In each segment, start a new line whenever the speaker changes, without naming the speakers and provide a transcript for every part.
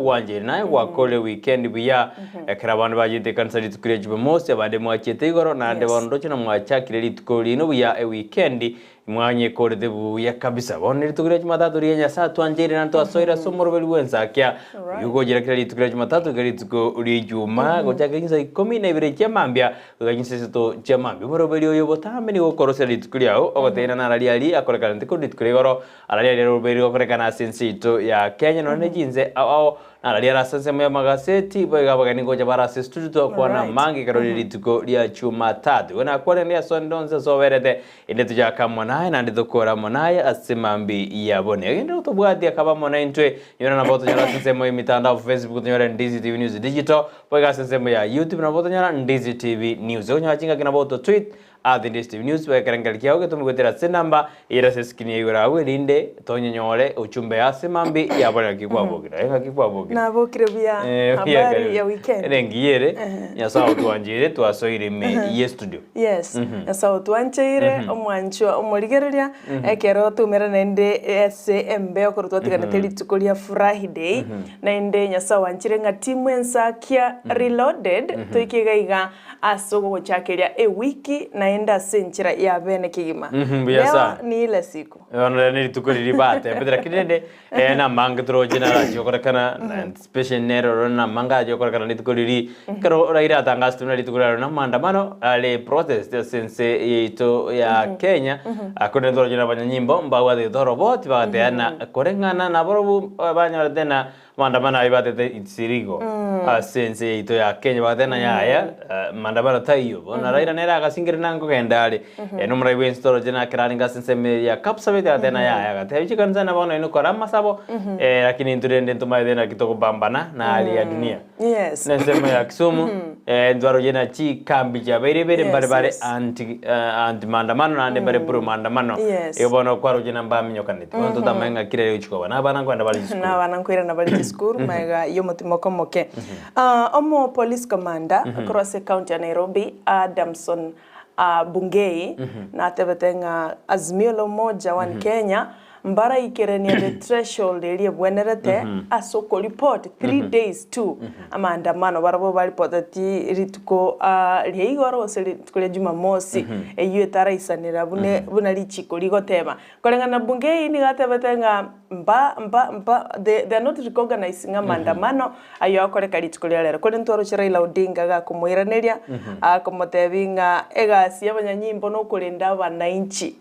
Ogwancheire naye gwakorire weekend buya ekero abande bachete ekanisa rituko ria Jumamosi abande mwachete igoro naende bono ndoche na mwachakire rituko riino buya eweekend mwanyekorete buya kabisa. Bono rituko ria Jumatatu riria Nyasae atwancheire naende twasoire ase omoroberi bw'ensakia oyio ogochera kera rituko ria Jumatatu goika rituko ria Ijumaa gochakera chinsa ikomi na ibere chia mambia goika chinsa isato chia mambia. Omoroberi oyo botambe nigo okorosia rituko riao ogoteena nara riaria akorekanete korwa rituko ria igoro Araria riria riruba rigokorekana ase ense yaito ya Kenya nonya ne chinse ao ao, nararia ase ensemo y'amagaseti, boigo abageni ngocha bare ase estudio twakwana
Alright.
amange ekero riria rituko ria Jumatatu. Igo nakwane ndi ase onde onsi ase oberete, inde tochake amo naye naende tokore amo naye ase mambia ya bono. Egento tobwati akaba amo naintwe, nyora nabo otonyora ase ensemo y'emitandao Facebook tonyore Ndizi TV News Digital, boigo ase ensemo ya YouTube nabo otonyora Ndizi TV News. Okonyora chingaki nabo ototweet Ase Ndizi TV News ekerengererio kiao getome goetera ase enamba ere ase escreen ya igoro agwo erinde tonyenyore ochumbe ase mambi yabore ng'aki kwabokire. Aye ng'aki kwabokire?
Nabokire buya.
Eh, buya
Habari
karibu.
ya weekend.
Ere engiya ere, Nyasae otwancheire twasoire ime ye studio.
Yes, Nyasae otwancheire, omwanchwa omorigereria, ekero toumera naende ase embeo korwa twatiganete rituko ria Friday, naende Nyasae oanchire ng'a timu ensakia reloaded, toike iga iga Ase ogogochakeria ewiki naende ase enchera ya bene kegima.
Mbuya
Leo
sana.
ni ile siku.
Bono rero nerituko riria batebete lakini rende eh, namange toroche narache gokorekana na anticipation nere ororo namange arache gokorekana rituko riria ekero Raila atangasete buna rituko riaroro na maandamano are protest ase ense yaito ya Kenya akore toroche na abanyanyimbo mbabwate toroboti bagateana koreng'ana nabarobwo banyorete na Maandamano ayio batete it's illegal ase ense yaito ya Kenya bagateba ng'a yaya eh, maandamano taiyo. Bono Raila nere agasingire na nkogenda are. Eh, nomorai bwensi toroche nakero arenge ase ensemo eria ya Kapsabet agateba ng'a yaya agatebia chikanisa na bono inwe kora amasabo eh, lakini intwe rende ntomaete naki tokobambana na hali ya dunia.
Yes.
Na ensemo ya Kisumu eh, ntwaroche na chikambi chiabeire ibere mbare
Yes,
bare
yes.
anti eh, anti maandamano naende mbare pro maandamano.
Yes.
Igo bono kwaroche na mbaminyokani. Bono totamanye ng'aki rero gochia koba. Na abana nkoenda bare chisukuru.
Na abana nkoirana bare chisukuru magega y'omotimoko omoke. Ah, omo police commander korwa ase county ya Nairobi Adamson ah, Bungei natebete ng'a Azimio la Umoja One Kenya mbaraikeranie the threshold eria ebwenerete ase okoreport 3 days to amaandamano barabwo baripoteti rituko ah, ria igoro gose rituko ria Jumamosi eyio etaraisanera bune buna richiko rigoteba. Koreng'ana na Bungei nigo atebete ng'a mba mba mba they, they are not recognizing amaandamano ayio akoreka rituko ria rero. Korende ntwaroche Raila Odinga gakomoiraneria akomotebia ng'a egasi y'abanyanyimbo nokorenda abananchi.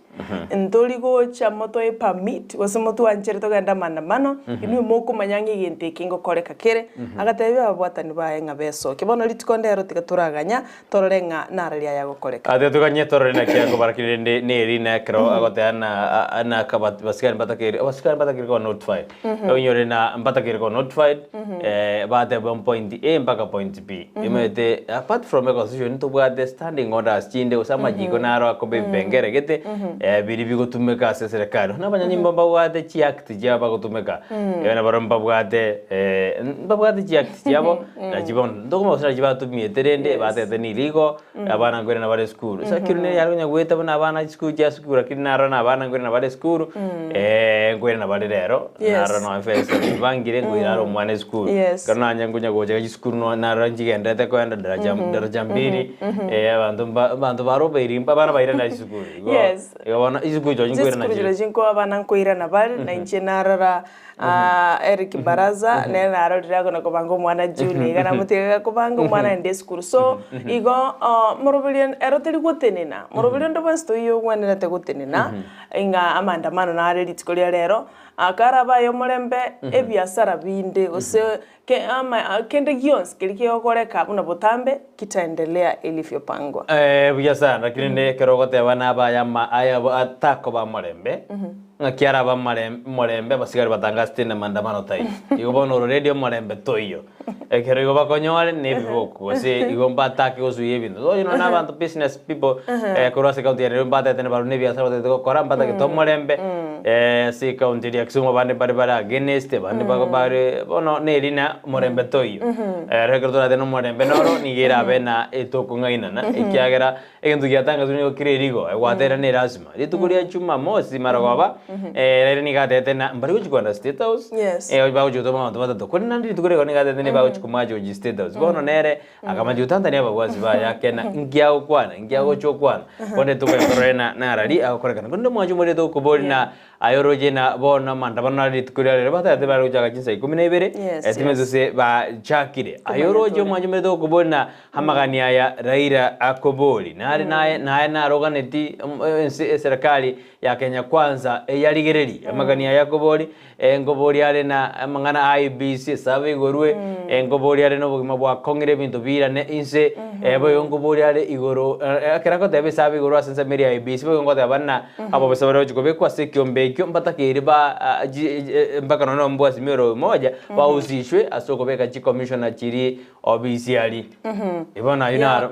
Ntori gocha motoe permit gose motwanchere togende amaandamano, inwe mokomanya ng'a egento eke ngokoreka kere. Agatebia ababwatani baye ng'a besokie. Bono rituko ndero tiga toraganya Torore ng'a narari aya agokoreka.
Ase toganye torore naki akobara ki rende neri na ekero agoteba na na abasigari mbatakeire abasigari mbatakeire koba notified onyore na mbatakeire koba notified bateba point A mpaka point B omanyete apart from econstitution ntobwate standing orders chinde gose amachiko naro akoba ebipengere gete biria bigotumeka ase eserekari. Bono abanyanyimbo mbabwate chiact chiabo bagotumeka nabarobwo mbabwate mbabwate chiact chiabo. Naki bono ntokoma gose naki batumiete rende
Yes.
batete nirigo abana nkoirana bare esukuru. Ase ekero nere yare konya goeta buna abana chisukuru chia sukuru lakini narora na abana nkoirana bare esukuru nkoirana bare rero
Yes.
narora nonya efees ebangire nkoira are omwana esukuru.
Yes.
Ekero nanye nkonya gocha iga chisukuru no narora nchigenderete koenda daraja daraja mbili abanto mba abanto barobeiri abana bairana chisukuru. Igo
Yes.
igo bono chisukuru chirochio nkoirana
Chisukuru
chire.
chirochio nkoa abana nkoirana bare na inche narora Eric Baraza nere narorire agona kobanga omwana Junior iga namotiga gakobanga omwana aende esukuru so igo moroberio ero teri gotenena moroberio onde bwensi toiyo ogwenerete gotenena ng'a amaandamano nare rituko ria rero akarabe aye omorembe ebiasara binde gose ke ama kende gionsi keria kegokoreka buna botambe kitaendelea ilivyopangwa.
Buya sana lakini rende ekero ogoteba nabaya ama aya atakoba omorembe. Ng'aki arabe amare omorembe abasigari batangasete na maandamano taiyo. Igo bono already omorembe toiyo. Ekero igo bakonyore na ebiboko gose igo mbatake gosuia ebinto. Oyo nonya na abanto business people korwa ase county ya Nairobi mbatete nabarabwo na ebiasara batagete gokora mbatagete omorembe. Ase ecounty eria ya Kisumu abande mbare bare against, abande bago bare bono nerina omorembe toiyo. Ero ekero toratebe na omorembe noro nigo erabe na etokong'ainana ekiagera egento giatangaswa nigo kere erigo egwatera ne erasima. Rituko ria Jumamosi marogoba Raila nigo atebete na mbari gochia kogenda State House
Yes.
bagochia gotoma abanto batato korende naende rituko riria nigo atebete nibagochia komacha State House. Bono nere Akamanya gotantania ababwasi baye akena, inki agokwana, inki agocha okwana. Bono togaekorora na narari agokorekana. Korende omwancho omorete okoboria na aye oroche na bono amandamano are rituko ria rero batagete bare gochaka chinsa ikomi na ibere,
Yes,
etimeti
yes.
gose bachakire. Aye
Komanya
oroche
tore.
omwancho omorete okoboria na amagani aya Raila akobori. Nare naye naye naroganeti ense eserekari ya Kenya Kwanza eyarigererie amagani aya akobori, Nkoboria are na amang'ana a IEBC, esabu igorwe, nkoboria are na obogima bwakong'ire ebinto biirane inse, boigo nkoboria are igoro ekero agoteba esabu igoro ase ensemo eria ya IEBC, boigo ngoteba buna ababisa baria bagochia kobekwa ase ekiombe ekio mbatakeire ba mpaka nonye na omoazimio ore omoja bahusishwe ase okobeka chicommissioner chiria obisi aria. Bono ayio naro.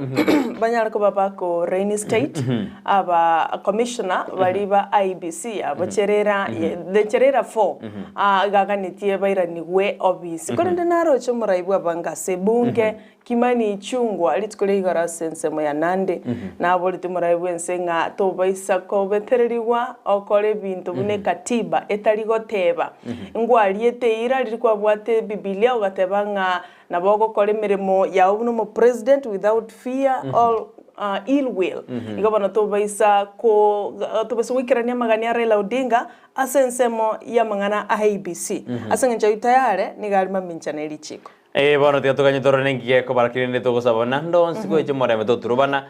Banyare koba bako rainy state aba commissioner baria ba IEBC abo Cherera the Cherera 4 gaganetie bairanigwe obisi. Korende naroche omorai bw'abange ase ebunge Kimani Ichung'wa rituko ria igoro ase ensemo ya Nandi naborete omorai bw'ense ng'a tobaisa kobetererigwa okore ebinto buna ekatiba etari goteba. Ngwariete eira riria kwabwate ebibilia ogateba ng'a Nabo ogokora emeremo yao buna omopresident without fear or ill will. Igo bono tobaisa ko tobaisa goikerania amagani a Raila Odinga ase ensemo y'amang'ana a IEBC. Ase eng'encho ayio tayare nigo are mamincha ne richiko.
Ee bono tiga toganye torore ninki gekobara kerende togosaba naende onsi goecha omorembe toturubana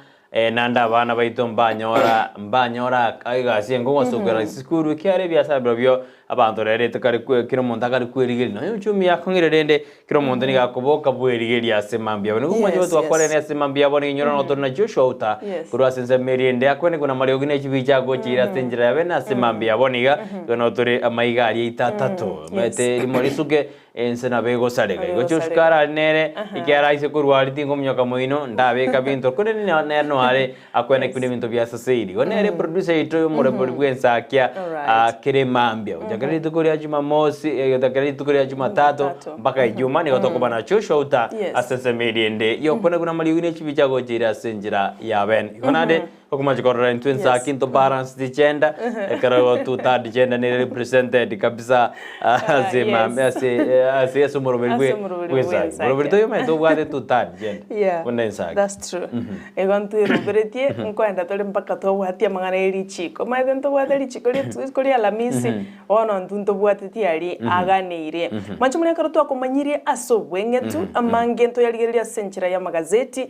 Naende abana baito mbanyora mbanyora egasi enkong'u ase okoirana chisukuru, ekiagera ebiasara birobio abanto rero etakari kwe kera omonto akari kwerigeria nonya uchumi yakong'ire rende kera omonto nigo akoboka bwerigeria ase mambia abo. Nigo omwancho
Yes,
oito
yes.
akwarene ase mambia abo nigo inyora notore na Joshua Uta
Yes.
korwa ase ensemo eria ende akwane buna amariogi ne chibicha agochiira ase enchera ya bene ase mambia abo niga igo notore amaiga aria aito atato
Yes.
omanyete rimo risuke Ense nabo egosareka.
Nabo
Igo
egosareka.
Joshua karare nere, ekiagera aise korwa aria tinkominyoka moino, ndabeka binto, korende nere nere noare akwene
Yes.
buna ebinto biasaseiri. Igo nere producer oito omoremori bw'ensakia
Alright.
ah, kere mambia. Gochakera rituko ria Jumamosi, eh, gochakera rituko ria Jumatatu
Jumatatu.
mpaka Ijuma nigo tokoba na Joshua Uta
Yes.
ase ensemo eria ende y'okwana buna amariogi ne chibicha agocheire ase enchera ya bene. Igo naende Okomacha korora intwe
Yes.
ensaki into balance the gender ekero two third gender nere represented kabisa ase
yes.
mame ase eh, ase ase omoroberi
Ase
bwe
omoroberi
bw'ensaki
bw'ensaki.
moroberi toyomanyete obwate two third gender
Yeah,
buna ensaki
that's true. Igo ntweroberetie nkoenda tore mpaka twabwatia amang'ana ya richiko. Omanyete ntobwate richiko rituko ria Alamisi, bono intwe ntobwateti aria aganeirie. Mwanche moria ekero twakomanyirie ase obweng'etu, amange ntoyarigereria ase enchera y'amagazeti,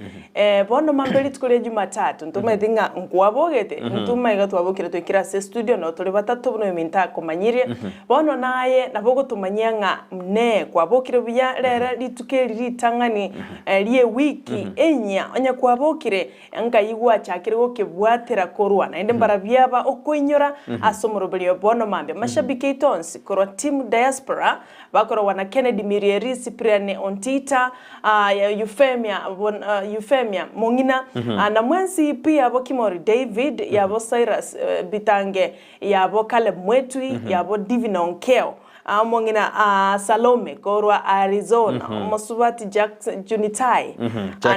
Bono mambia rituko ria Jumatatu, ntomaeti ng'a nkwabogete, intwe maiga twabokire twaikire ase estudio noo tore batato buna oyominto akomanyirie. Bono naye nabo ogotomanyia ng'a nee kwabokire buya rere rituko eri ritang'ani ri'ewiki enyia, onye kwabokire nkai gwachakire gokebwatera korwa naende mbarabwo aba okoinyora ase omoroberio bono mambia. Mashabiki aito onsi korwa team diaspora Bakorogwa na Kennedy Mirieri, Cyprian Ontita, Euphemia, Euphemia Mong'ina, na mwensi pi yabo Kimori David, yabo Cyrus Bitange, yabo Caleb Mwetui, yabo Divina Onkeo, omong'ina Salome korwa Arizona, omosubati Jackson Junitai,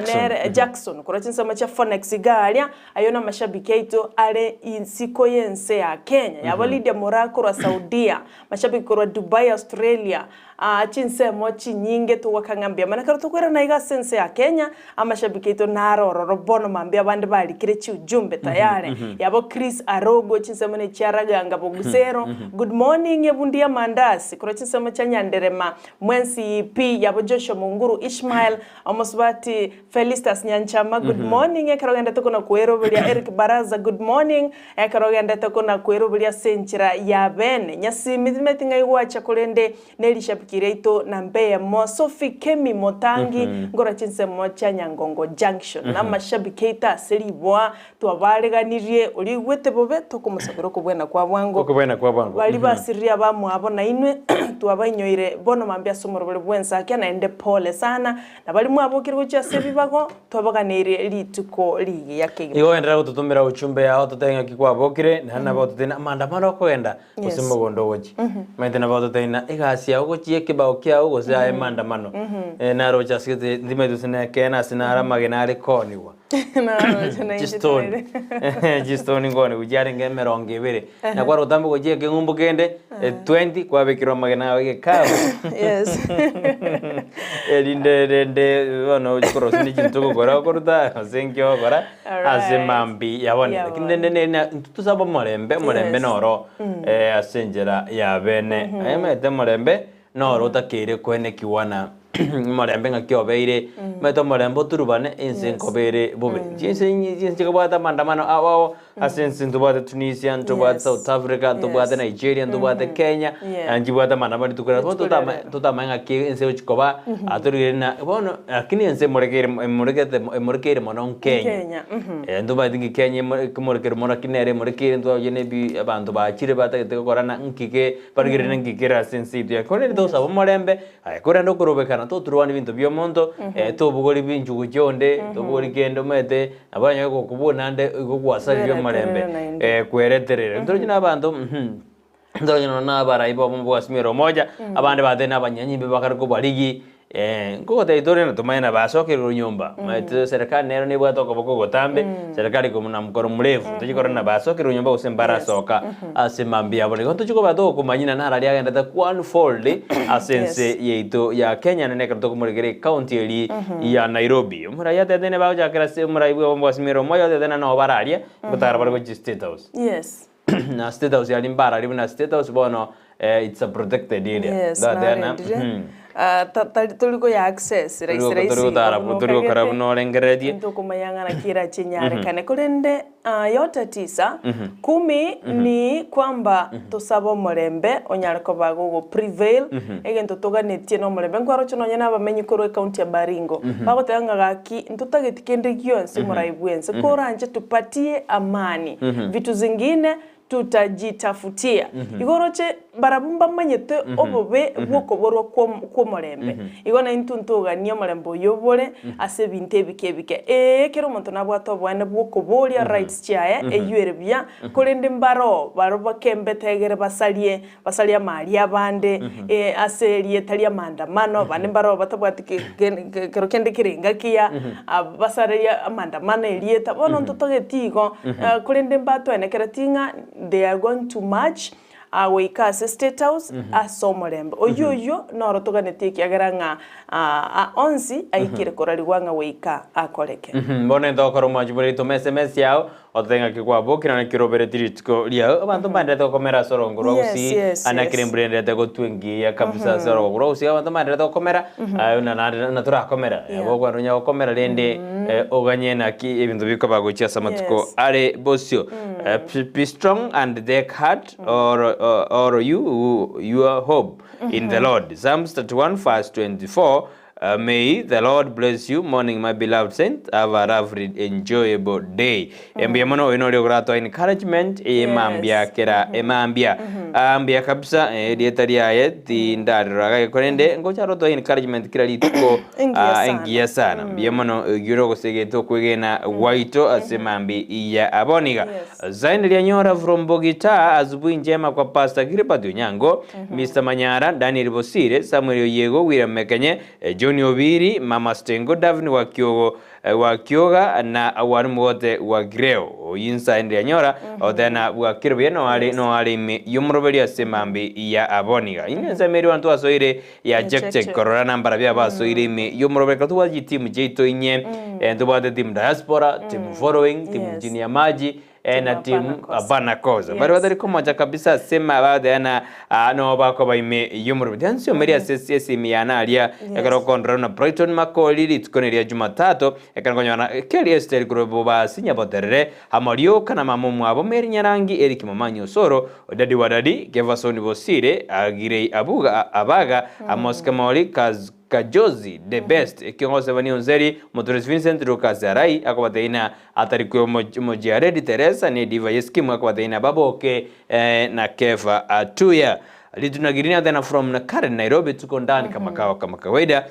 nere Jackson korwa chinsemo chia Phoenix iga aria, Ayio namashabiki aito are isiko y'ense ya Kenya, yabo Lydia Moraa korwa Saudia, Mashabiki korwa Dubai, Australia, aa chinsemo chinyinge togwaka ng'a mbuya mono. Ekero tokoirana iga ase ense ya Kenya, amashabiki aito naro ororo bono mambia abande barikire chiujumbe tayari. Yabo Chris Arogo chinsemo ne chia Raganga Bogusero, Good morning ebundi ya mandasi korwa chinsemo chia Nyanderema, Mwensi pi yabo Joshua Munguru Ishmael, Omosubati Felistus Nyanchama, good morning ekero ogendete kona kweroberia Eric Baraza, good morning ekero ogendete kona kweroberia ase enchera ya bene. Nyasimi timeti ng'ai gwacha korende ne rishabiki. Eshabiki riaito namba eyemo Sophie Kemi Motangi nkorwa chinsemo chia Nyangongo Junction. Na amashabiki aito ase riboa twabareganirie oria oigwete bobe tokomosabera okobwena kwa bwango.
Okobwena kwa bwango.
Baria basiririe abamwabo nainwe twabainyoire bono mambia ase omorobori bw'ensakia naende pole sana. Na baria mwabokire gochia ase ebibago twabaganeirie rituko rigiya kegima.
Igo enderera gototomera uchumbe yao totebe ng'aki kwabokire, naende nabo ototebie amaandamano okogenda gose mogondo ogochia. Omanyete nabo ototebie ng'a egasi yao ogochia ekebao kiao gose aye maandamano. Naroche ase gete ntimanyeti gose nekeene ase naro amagena are koonigwa.
Naroche nainche
Chistone.
twaire.
Chistone nkoonigwa chiarenge emerongo ebere. Na kware gotamboka gochia ekeng'umbu kende, 20 kwabekerwa amagena ao egekabu.
Yes.
Erinde rende bono ochi korosia ne chinto ogokora okoruta gose nki ogokora ase
Alright.
mambi ya bono.
Ya
Lakini
bono.
rende nere na intwe tosabe omorembe, omorembe
Yes.
noro ase enchera ya bene. Aye omanyete omorembe noro otakeire koenekiwa na omorembe ng'aki obeire, omanyete omorembe oturubane ense
Yes.
nkoba ere bobe. Chinse chinse chikabwate amaandamano ao ao ase ense ntobwate Tunisia, ntobwate
Yes.
South Africa, ntobwate
Yes.
Nigeria, ntobwate Kenya,
Yeah.
na nchibwate amaandamano rituko riabo.
Rituko
Totama
ria rero.
totamanye ng'aki ense egochi koba, atorigereria na bono lakini ense emorekeire emorekete emorekeire mono Nkenya.
Kenya, mhm.
Ntomaeti ng'a Kenya emo ekomorekerwa mono lakini nere emorekeire ntwaroche na ebi abanto bachire batagete gokorana nki ke barigereria nki kere ase ense yaito ya korende tosaba omorembe, aye korende okorobekana toturwane ebinto bia omonto, tobogori binchugu chia onde, tobogori kende omanyete, nabo oranyore gokobua naende igo gwasaririe omorembe,
Kwereterera naende.
kwereterera. Ntoroche na abanto mh, ntoroche nonya na abarai bomo bw'Azimio la Umoja, abande batebire na abanyanyimbe bakare kobarigi, nkogotebia tore na tomanye na basokerwe nyomba, omanyete serikali nero nebwate okoboko ogotambe, serikali iko na mkono mrefu, tochi korora na basokerwe nyomba gose mbarasoka ase mambia abwo. Igo ntochi koba tokomanyia na naro aria agendete ku unfold ase ense yaito ya Kenya naende ekero tokomorekera ecounty eria ya Nairobi. Omorai atebete ne bagochakera ase omorai bwa Azimio la Umoja otebete na noo bararia, ngotara bare gochia State House. Na State House yaria mbarari buna State House bono it's a protected area.
Yes,
Ndateba na
narendire.
mhm.
Ah, ta- tari tori koya access rahisi
Tori
rahisi
tori gotara
igo buna
tori gokora
okagete,
buna orengereretie.
ntokomanya ng'a naki erache enyarekane. Korende ah, yote tisa, kumi ni kwamba tosabe omorembe onyare koba gogo prevail, egento toganetie na omorembe. Nkwaroche nonye na abamenyi korwa ecounty ya Baringo, bagoteba ng'a gaki ntotageti kende gionsi omorai bwense, koranche tupatie amani, vitu zingine tutajitafutia. Igo oroche barabwo mbamanyete obobe bw'okoborwa kw'omorembe. Igo naintwe ntoganie omorembe oyio obore ase ebinto ebike ebike. Ee, kera omonto nabwate oboene bw'okoboria rights chiaye, eyio ere buya, korende mbaroo barobwo bakembete egere basarie, basarie amari abande ase erieta ri'amaandamano, abande mbaroo batabwati kero kende kere engaki ya basarerie amaandamano erieta. Bono ntotageti igo, korende mbatoenekereti ng'a they are going to march goika ase State House ase omorembe. Oyio oyio noro toganetie ekiagera ng'a onsi aikire korarigwa ng'a goika akoreke.
Bono intogokora omwanchi bore ritoma SMS yao Ototebie ng'aki kwabokire na naki orobereti rituko riao. Abanto mbaenderete gokomera ase orogongo rwa
Yes,
Gusii,
yes,
ande
yes.
ekero embura enderete gotwa engiya kabisa ase orogongo rwa Gusii, abanto mbaenderete gokomera, aye buna naende buna torakomera,
Yeah.
gokwana onya gokomera rende oganye naki ebinto bikoba gochia ase amatuko
Yes.
are bosio. Be strong and take heart, all, all you who your hope in the Lord. Psalms 31 verse 24. May the Lord bless you morning my beloved saint have a lovely enjoyable day mbuya mono oyo nori okoratoa encouragement eye mambia
Yes.
kera emambia Ah, mbuya kabisa eh, erieta riaye tindarora gake korende ngocha arotoa encouragement kera rituko
Engiya
ah,
sana.
engiya sana mbuya mono oyio ogosegete okwegena gwaito ase mambi ya aboniga
Yes.
Zain Lianyora from Bogita asubuhi njema kwa Pastor Gilbert Onyango Mister Manyara, Daniel Bosire, Samuel Oyego, William Mekenye, John Obiri, Mama Stengo, Davin wa Kiogo, wa Kioga na Walimu wote wa Gireo. Oyio insa ende yanyora otena bwakire buya no are no are ime yomoroberi ase mambi ya aboniga. Ime ense emeri bantu basoire ya
Ya
check
check
check
check.
korora nambara bia basoire ime yomoroberi kero tobwate chitimu chiaito inye, tobwate team diaspora, team following, team
Yes.
chini ya maji. Eh, na timu hapana kosa bari batari komocha kabisa sema badeana no bakoba ime yomurube jansi omeri ase esimi yana aria ekero kondora na Brighton Makori rituko ria Jumatatu ekero konyora Kelly Esther Grobo basinya boterere Amorioka na mama omwabo Mary Nyarangi Eric Momanyi Osoro Daddy wa Daddy Kevason Bosire Agirei Abuga Abaga Amos Kamori Kaz Kajozi the best ekiongoso Sevani Onzeri Omotoresi Vincent Lucas Arai akobatebia ng'a atari kwe Omojiaredi Teresa ne Diva Yeskimu akobatebia ng'a baboke na Kefa Atuya Rituna Girini athena from na Karen Nairobi tuko ndani kama kawa kama kawaida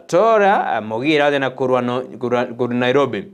Tora Mogira athena korwa no korwa Nairobi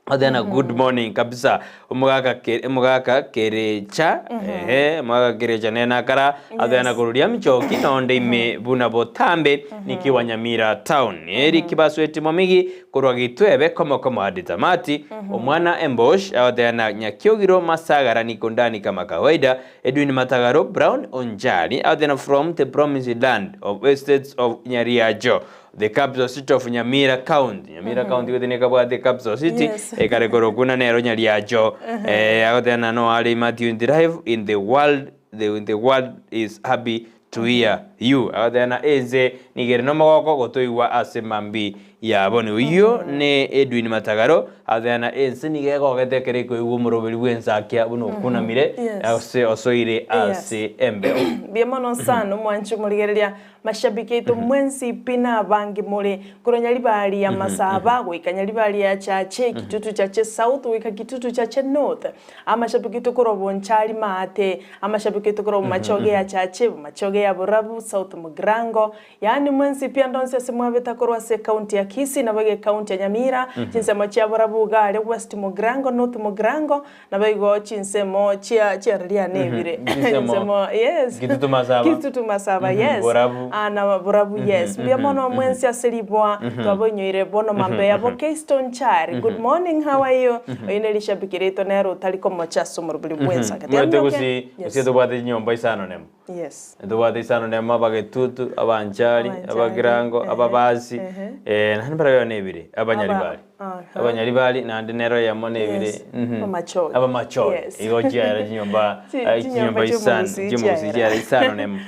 Athena good morning kabisa omogaka ke omogaka kerecha ehe omogaka kerecha nere nakara athena
Yes.
koruria michoki nonde ime buna botambe nikiwa Nyamira town eri kibasweti momigi korwa gitwebe komo komo hadi tamati omwana embosh agoteana Nyakiogiro masagara niko ndani kama kawaida Edwin Matagaro Brown Onjari agoteana from the promised land of estates of Nyariajo The capital city of Nyamira County. Nyamira County gose nekabwate capital city
Yes.
ekare korokwa na nero Nyariacho. Eh, agoteba na no are Matthew Drive in the world the, in the world is happy to hear you. Agoteba na ense nigere nomogoko gotoigwa ase mambi yabo. Ni oyio ne Edwin Matagaro agoteba na ense nigo egogete ekero ekoigwa omoroberi bw'ensakia buna okunamire
Yes.
ase osoire ase embeo.
Mbuya mono sana omwanchi omorigereria Mashabiki aito mwensi pi nabange more, korwa Nyaribari ya Masaba goika Nyaribari ya Chache, Kitutu Chache South goika Kitutu Chache North. Amashabiki aito korwa Bonchari Maate, amashabiki aito korwa Bomachoge ya Chache, Bomachoge ya Borabu, South Mugirango, yaani mwensi pi ande onsi ase mwabeta korwa ase ecounty ya Kisii naboigo ecounty ya Nyamira, chinsemo chia Borabu iga aria West Mugirango, North Mugirango, Naboigo chinsemo chia chiareri nebire.
Chinsemo.
Chinsemo, yes.
Kitutu masaba.
Kitutu masaba, yes.
Borabu.
Ah, na borabu, yes. Mbuya mono mwensi ase riboa, twaboinyoire bono mambe yabo Keystone Chari. Good morning, how are you? Oyo ne rishabiki riaito nere otari komocha ase omorobori bw'ensake.
Mwete
Tiga
gusii,
Yes.
gusii tobwate chinyomba isano nemo.
Yes.
Ntobwate isano nemo abagetutu, abanchari,
Abanchari,
abagirango,
ehe,
ababasi,
ehe.
eh, naende mbarabwo nebere, abanyaribari.
Aba- aha.
Abanyaribari naende nero eyemo nebere,
Yes,
mhm.
abamachoge.
Abamachoge.
Yes.
Igo chiaera chinyomba,
Chi-
eh,
chinyomba
chinyomba isano,
chi'omogusii
chi'omogusii
chiaera.
chiaera isano nemo.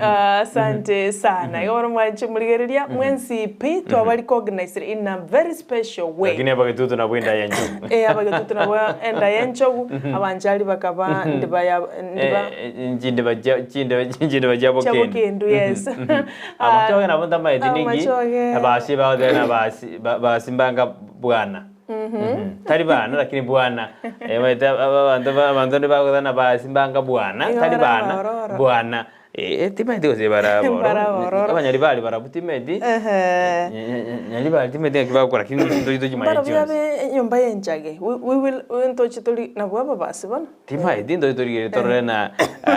Ah, Asante sana. Igo bono mwanche morigereria mwensi pi twaba recognized in a very special way.
Lakini abagetutu nabwo enda ya enchogu.
Eh, abagetutu nabwo enda ya enchogu, abanchari bakaba ndibaya ndiba
Eh, eh, chindeba chia chindeba chindeba chia bokendu.
Chia bokendu, yes.
Amachoge nabo ntamaeti ninki,
Amachoge.
abasi bagoteba na abasi ba- basi mbanga bwana. Mhm. Tari bana lakini bwana. Eh, omanyete abanto ba abanto nibagoteba basi mbanga bwana,
Igo
tari bana,
barabororo.
bwana. Eh, timanyeti gose barabororo.
Barabororo.
Abanyaribari barabwo timanyeti,
Ehe.
nyaribari timanyeti ng'aki bagokora lakini ntori tochimanya
Barabwo
chionsi.
yabe enyomba y'enchage, we we will ntoche tori nabwo ababasi bono.
Timanyeti ntori torigereria torore na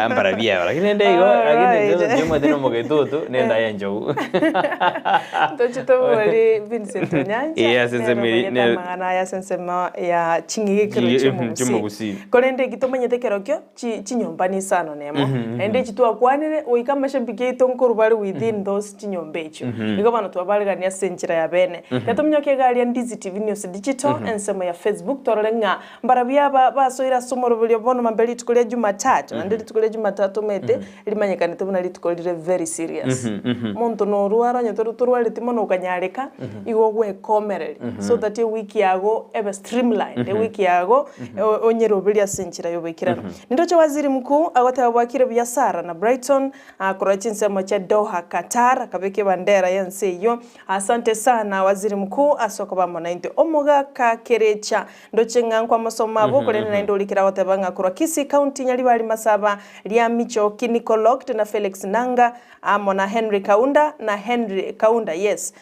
mbarabwo aba lakini rende igo lakini
Alright.
inche omanyete na omogetutu na enda ya enchogu.
Ntoche tobori Vincent Onyancha,
Eh, ase
nere
ensemo eri-
omanyete
nere-
amang'ana aya ase ensemo ya ching'igekero
Chi-
chi'omogusii.
chi'omogusii.
Korende eki tomanyete kerokio, chi chinyomba nisano nemo, naende echi twakwanire goika amashabiki aito nkorwa bare within those chinyomba echio. Igo bono twabaregania ase enchera ya bene. Ekero tominyoke iga aria Ndizi TV News Digital, ensemo ya Facebook torore ng'a mbarabwo aba basoire ase omoroberio bono mambia rituko ria Jumatatu, naende rituko ria Jumatatu omanyete rimanyekanete buna rituko rire very serious. Monto norwara onye tor torwareti mono okanyareka, igo ogwekomereria so that ewiki yago ebe streamlined, ewiki yago onyeroberie ase enchera y'oboikeranu. Nindoche Waziri Mkuu agoteba bwakire buya Sarah na Brighton korwa chinsemo chia Doha, Qatar, akabeka ebandera y'ense eyio. Asante sana Waziri Mkuu ase okoba amo naintwe. Omogaka Kerecha, ndoche ng'a nkwamosoma abwo, korende naende orikire agoteba ng'a korwa Kisii County, Nyaribari Masaba, Riamicho, Nico Locked na Felix Nanga amo na Henry Kaunda na Henry Kaunda yes.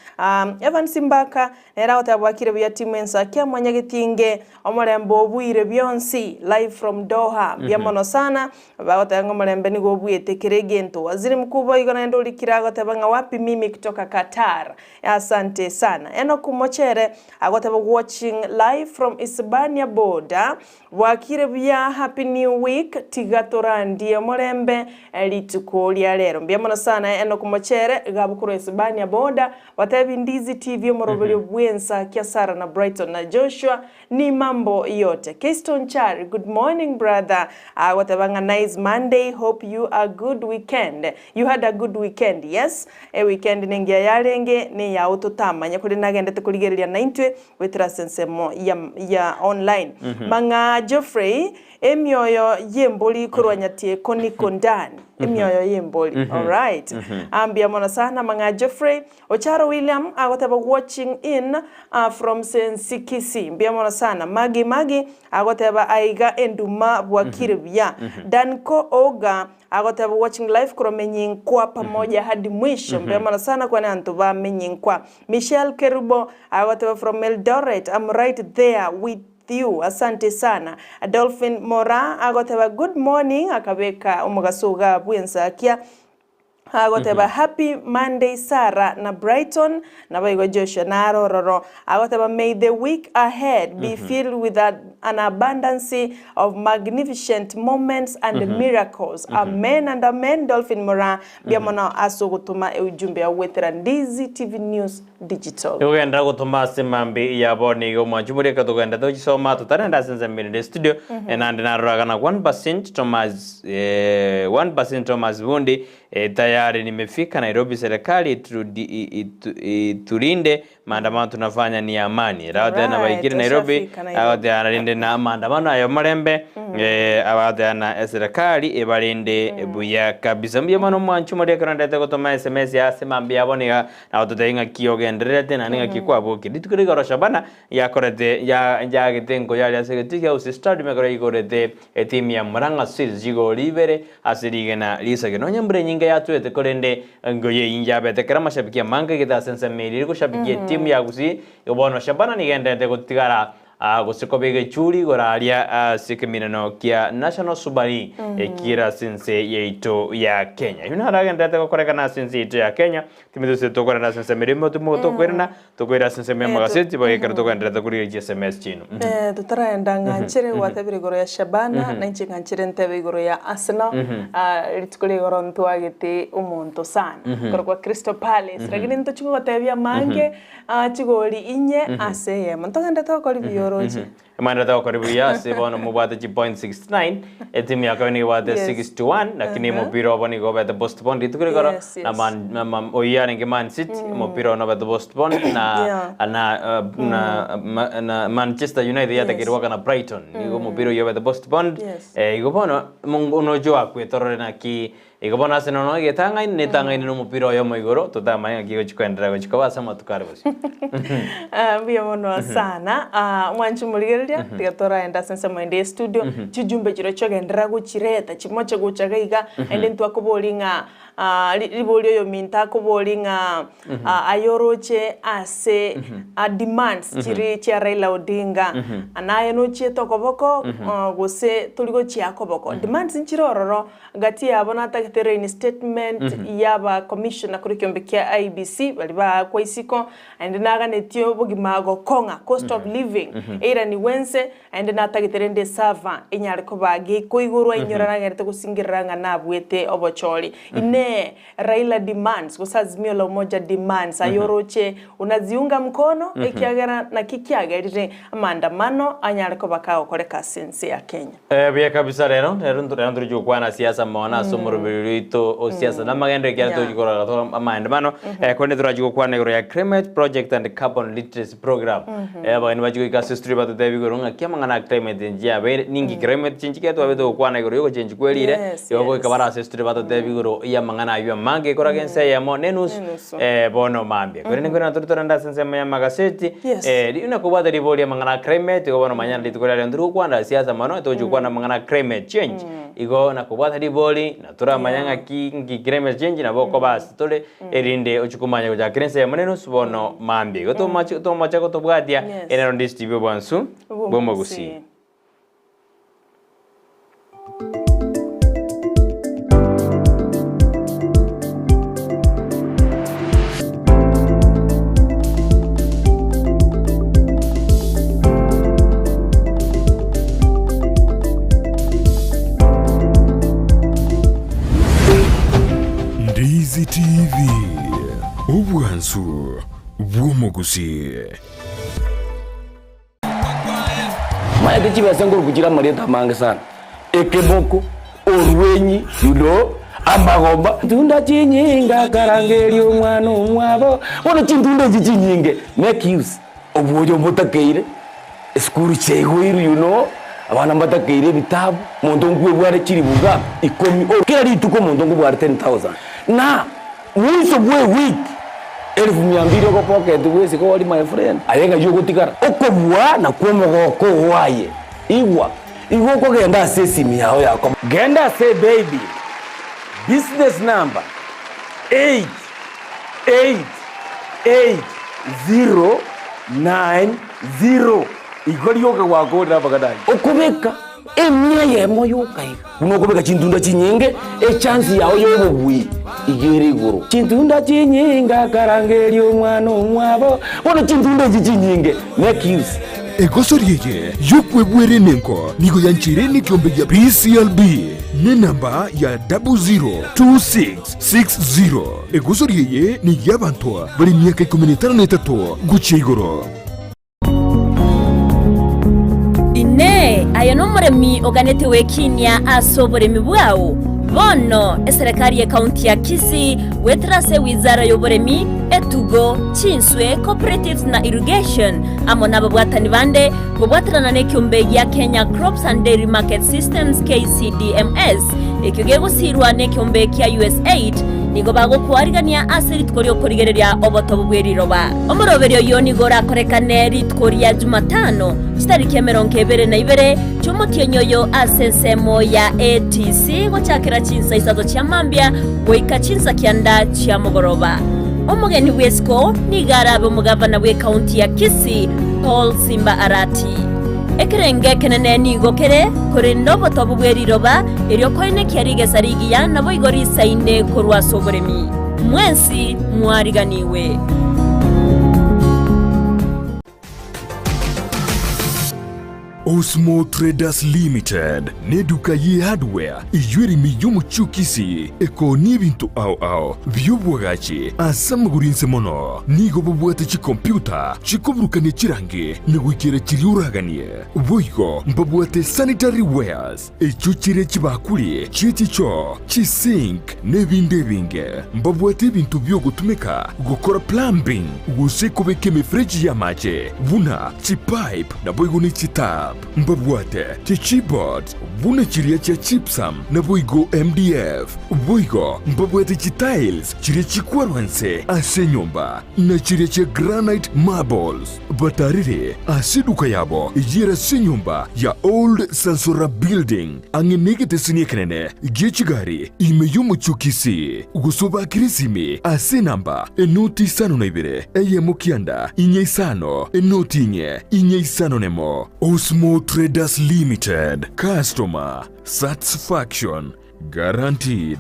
Evans Mbaka nere agoteba bwakire buya timu ensakia mwanyagetinge omorembe obuire bionsi live from Doha mbuya mono sana bagoteba ng'a omorembe nigo obuete kere. egento. Waziri Mkuu boigo naende orikire agoteba ng'a wapi mimi kutoka Qatar. Asante sana. Enock Mochere agoteba watching live from Isibania border. Bwakire buya happy new week tiga torandie omorembe rituko ria rero. Mbuya mono sana Enock Mochere gabu korwa Isibania border. Batebi Ndizi TV omoroberio bwensa kia Sarah na Brighton na Joshua Ni mambo yote. Keyston Chari, good morning brother. Agoteba ng'a nice Monday, hope you a good weekend. You had a good weekend, yes? E weekend nengiya yarenge, neyao totamanya korende nagendete korigereria naintwe goetera ase ensemo ya, ya online. Mang'a Geoffrey, emioyo y'embori korwa Nyatieko niko ndani. Emioyo y'embori. Alright. Mbuya mono sana Mang'a Geoffrey. Ocharo William agoteba watching in from Sensikisi mbuya mono sana. Maggie Maggie agoteba aiga enduma bwakire buya. Danko Oga agoteba watching live korwa Menyinkwa pamoja hadi mwisho mbuya mono sana kwane anto ba Menyinkwa. Michelle Kerubo agoteba from Eldoret I'm right there with you asante sana. Dolphin Moraa agoteba good morning akabeka omogaso igaa bwensakia. Agoteba happy Monday Sarah na Brighton naboigo Joshua naro ororo. Agoteba may the week ahead be filled with a, an abundance of magnificent moments and miracles. Amen and amen Dolphin Moraa mbuya mono ase ogotoma eujumbe yao goetera Ndizi TV News Digital.
Togenda gotoma ase mambia yabo nigo omwanchi moria ekero togenda tochisoma totarenda ase ensemo ere ere studio naende naroraga na 1% Thomas eh, 1% Thomas Bundi eh, tayari nimefika Nairobi serikali iturudi, itu, iturinde maandamano tunafanya ni amani Alright, nabaikire Nairobi
oshafika Nairobi.
agoteana rinde na maandamano ayo marembe eh, abagoteana eserikali ebarinde buya kabisa mbuya mono omwanchi moria ekero ndete gotoma sms ase mambia yabo niga Nabo totebie ng'aki ogendererete naende ng'aki kwabokire. Rituko rigoro Shabana yakorete ya yagete enkoyo aria ase egetii kia Gusii Stadium ekero yaigorete etimu ya Murang'a Seals chigori ibere ase rigena risake. Nonya embura enyinge yatwete korende enkoyo eyio yabete ekero amashabiki amange aigete ase ensemo eria ere goshabikia etimu ya Gusii. Igo bono Shabana nigo endererete gotigara Aa, gose koba egechuri igoro aria ase ekeminano kia National Super League ekere ase ense yaito ya Kenya. Ayio naro agendererete gokorekana ase ense yaito ya Kenya, timanyeti gose tokorera ase ensemo eria ime tokoirana, tokoira ase ensemo y'amagaseti boigo ekero togendererete korigereria chiSMS chiaino.
Eh, totaragenda ng'anchere gwatebire igoro ya Shabana, na inche ng'anchere ntebe igoro ya Arsenal. Ah, rituko ria igoro ntwagete omonto sana, korokwa Crystal Palace, lakini ntochi gogotebia amange. Aa chigori inye ase eyemo. Ntogende tokori buya oroche.
Emanderete gokora buya ase bono mobwate chi point 69 etimu ya kabere nigo ebwate
Yes.
61 lakini omopira obo nigo obete postponed rituko rigoro
Yes,
na
yes.
Man, na ma, oyio yarenge Man City omopira ono obete postponed na
Yeah.
na, uh, na, ma, na Manchester United yatakeirwe
Yes.
goaka na Brighton nigo omopira oyio obete postponed
Yes.
eh, igo bono mongo noche oakwete naki Igo bono ase nono egetang'aini netang'aini nomopira oyomo igoro, totamanye ng'aki egochia koenderera gochia koba ase amatuko are bosio.
Ah, mbuya mono sana. Ah, mwanchi morigereria, tiga toraende ase ensemo ende ye studio, chijumbe chiria chiogenderera gochireta, chimoche gocha iga iga, naende ntwakoboria ng'a ah, ri- ribori oyominto akobori ng'a ah, aye oroche ase ah, demands chiri chia Raila Odinga, naye nochiete okoboko ah, gose tori gochia koboko. Demands nchire ororo, Gati yabo natagete reinstatement y'aba commissioner korwa ekiombe kia IEBC baria baakwa isiko, naende naganetie obogima gokong'a, cost of living, eiranigwe ense, naende natagete rende eserver enyare koba gekoigorwa inyora nagerete gosingerera ng'a nabuete obochori. Inee! Raila demands gose Azimio la Umoja demands aye oroche unaziunga mkono ekiagera naki kiagerire amaandamano anyare koba kagokoreka ase ense ya Kenya.
Eh, buya kabisa rero rero nto- rero ntorichi gokwana siasa mono ase omoroberi oito o siasa na amagendo ekiagera
Yeah.
tochi korora to amaandamano eh, korende torachi gokwana igoro ya climate project and carbon literacy program eh, abageni bachi goika ase studio batotebi igoro ng'aki amang'ana a climate change yabeire ninki climate change ekero twabete gokwana igoro ya ogochengi kwe rire
Yes,
igo goika
yes.
bare ase studio batotebi igoro ya amang'ana aywo amange ekoraga ense eyemo na enusu
Enusu.
eh, bono mambia korende nkoirana tore torende ase ensemo ya amagaseti
Yes.
eh, riuna kobwate ribori amang'ana a climate igo bono manya rituko riaria ntiri gokwana siasa mono togochi gokwana amang'ana a climate change igo nakobwata ribori na toramanya
Yeah.
ng'aki nki climate change nabo okoba ase tore erinde ochie komanya gochakera ense eyemo na enusu bono mambia igo tomache tomocha gotobwatia
Yes.
ere Ndisi TV obwansu bw'omogusii.
Bw'omogusii.
bw'omogusii.
Maete chibesa nkoruku chire amarieta amange sana, ekemoko, orwenyi, you know, amagomba. Chintunda chinyinge akarangeria omwana omwabo, bono chintunda echi chinyinge make use obwoyo mbotakeire, esukuru chiaigoirwe you know, abana mbatakeire ebitabu, monto nkwebware chiribuga ikomi, kera rituko omonto nkobware 10,000 na Mwiso bw'ewiki elifu mia mbili ogopocket bwesike ori my friend, aye ng'ai ogotigara? Okobua nakwo omogoko oo aye. Igwa, igo okogenda ase esimi yao ya komo. Genda ase ebaybill, business number 8 8 8 0 9 0 igo rioka gwakorire amang'ana ayio. Okobeka. Emia eyemo yoka iga. Buna okobeka chintunda chinyinge, echansi yao y'obobui iga ere igoro. Chintunda chinyinge akarangeria omwana omwabo, bono chintunda echi chinyinge, make use.
Egosori eye y'okwebwera enengo nigo yancheire nekiombe gia BCLB nenamba ya 002660. Egosori eye ney'abanto bare emiaka ikomi na etano na etato gochia igoro.
Inee! Aye nomoremi oganete gwekinia ase oboremi bwao? Bono eserekari y'ekaunti ya Kisii goetera ase ewizara y'oboremi, etugo, chinswe, cooperatives na irrigation amo nababwatani bande kobwaterana nekiombe gia Kenya Crops and Dairy Market Systems KCDMS ekio gegosirwa nekiombe kia USAID nigo bagokwarigania ase rituko ri'okorigereria obotobu bwe riroba. Omoroberio oyio nigo orakorekane rituko ria Jumatano, chitariki emerongo ebere na ibere chi'omotienyi oyo ase ensemo ya ATC gochakera chinsa isato chia mambia goika chinsa kianda chia mogoroba. Omogeni bw'esiko nigo arabe omogavana bw'ekaunti ya Kisii, Paul Simba Arati. Ekerengo ekenene nigo kere, korende obotobu bwe riroba, erio koenekia rigesa rigiya naboigo risaine korwa ase oboremi. Mwensi mwariganigwe.
Osmo Traders Limited neduka ye hardware eyio ere ime y'omochie o Kisii ekoonia ebinto ao ao bi'obwagachi ase amagoro inse mono. Nigo bobwate chikompiuta chikoburukania chirangi na goikera chiria oraganie. Boigo mbabwate sanitary wares echio chire chibakuri chie chichoo, chisink na ebinde ebinge. Mbabwate ebinto bi'ogotumeka gokora plumbing gose kobeka emefereji y'amache buna chipipe naboigo ne chitap. Mbabwate chichipboards buna chiria chia gypsum naboigo MDF. Boigo mbabwate chitiles chiria chikwarwa nse ase enyomba na chiria chia granite marbles. Batarire ase eduka yabo eyere ase enyomba ya Old Sansora Building ang'e negeteseni ekenene gie chigari ime y'omochie o Kisii, gose obakere esimi ase enamba enoti isano na ibere eyemo kianda inye isano enoti inye inye isano nemo. Osmo Traders Limited, Customer Satisfaction Guaranteed.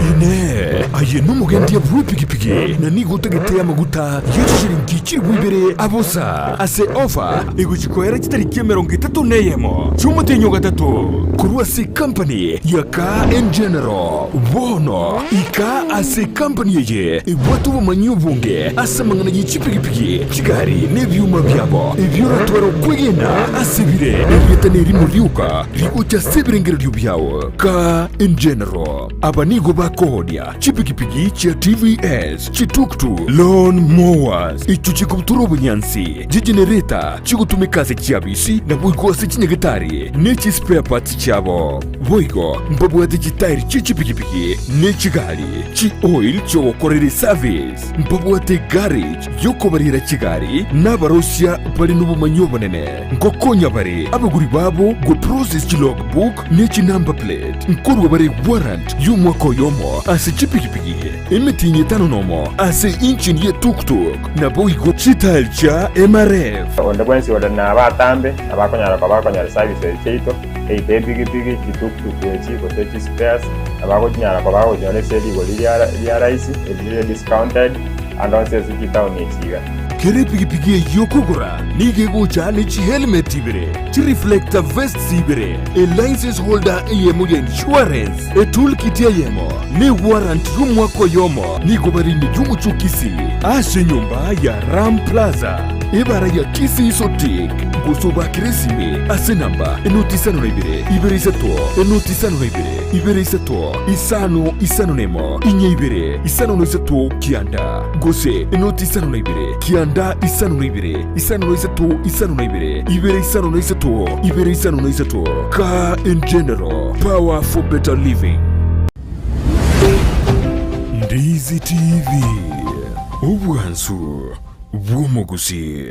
Inee! Aye nomogendia bw'epigipigi, na nigo otagete amaguta ye chishilingi chilifu ibere abosa ase ofa egochia koera chitariki emerongo etato na eyemo chi'omotienyi o gatato, korwa ase ekampani ya Car and General? Bono ika ase ekampani eye ebwate obomanyi obonge ase amang'ana ye chipigipigi, chigari, na ebioma biabo, ebio oratware okwegena ase bire erieta nerimo rioka rigocha ase ebirengererio biao. Car and General. Aba nigo bakoonia chipigipigi chia TVS, chituktuk, lawn mowers, echio chikobutora obonyansi, chigenereta chigotumeka ase chiabisi naboigo ase chinyagetari ne chi spare parts chiabo. Boigo mbabwate chitairi chie chipigipigi ne chigari, chi oil chiogokorera eservice. Mbabwate garage yokobarera chigari na abarosia bare nobomanyi obonene. Ngokonya bare abagori babo go process chi log book ne chi number plate. Nkorua bare warrant y'omwaka oyomo ase chipigipigi, emetienyi etano nomo ase engine ye tuk-tuk, naboigo chitile chia MRF.
Onde bwensi ore nabatambe nabakonyara koba bakonyora services chiaito, either epigipigi, chituktuk echi, gose chispares, nabagochinyara koba bagochinyora ase rigori ria ria rahisi, erire discounted, ande onsi ase chitaoni echi iga.
Kera epigipigi eyio okogora nigo egocha ne chihelmet ibere, chireflector vests ibere, elicense holder eyemo ya insurance, etoolkit eyemo, na ewarrant y'omwaka oyomo. Nigo bare ime y'omochie o Kisii ase enyomba ya Ram Plaza, ebara ya Kisii Sotik, gose obakere esimi ase enamba enoti 52 2 3 enoti 52 2 3 5 5 1 4 5 3 9, gose enoti 52 9 52 5 3 52 2 5 3 2 5 3. Car in General, power for better living. Ndizi TV, obwansu bw'omogusii.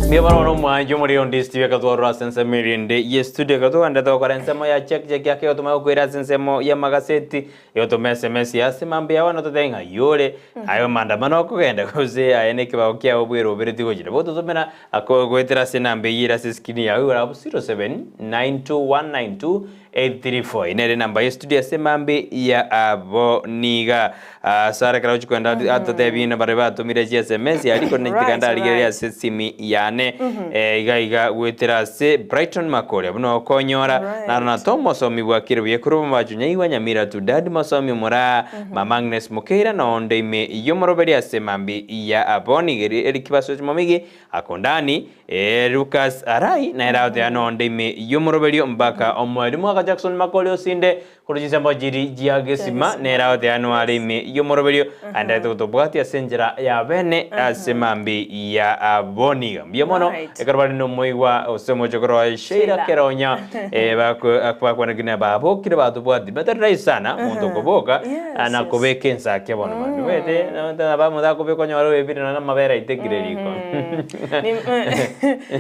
Mbuya mono mono omwanchi omoriri onde studio ekatwarora ase ensemo eria ende ye studio ekatogenda togokora ensemo ya check check yake egotuma gokwera ase ensemo y'amagaseti egotuma sms ase mambia bono totebe ng'a yore aye maandamano okogenda gose aye na ekebago kiago bwerobereti gochia nabo ototomera Ako goetera ase enamba eyio ere ase eskrini yao igoro abwo 0792192834. Eye nere enamba ye studio ase emambe ya abo niga. Ah, Sara ekero agochia kogenda atotebie ng'a baria batomire chi sms aria korende inche tiga ndarigereria ase esimi yane eh, iga iga goetera ase Brighton Makori abwo noo okonyora naro na Tom mosomi bwakire buya korwa Bomabacho Nyaigwa Nyamira Tudadi mosomi omoraa Mama Agnes Mokeira nonde ime y'omoroberi ase emambi ya abo niga Eric Basochi Momigi Akondani, ee, Lucas Arai nere agoteeba nonde ime y'omoroberio mpaka omoerio mwaka Jackson Makori osinde korwa chinsembo chiri chia gesima nere agoteeba noare ime y'omoroberio aenderete gotobwatia ase enchera ya bene ase mambi ya boniga. Mbuya mono ekero bare nomoigwa gose omochokoro oye Sheila Keronya eh, bakwanekire babokire batobwati batari rahisi sana omonto okoboka na kobeka ensake bono mambia omanyete nabo omonto akobeka onyore oebire nonya amabere aitekire riko.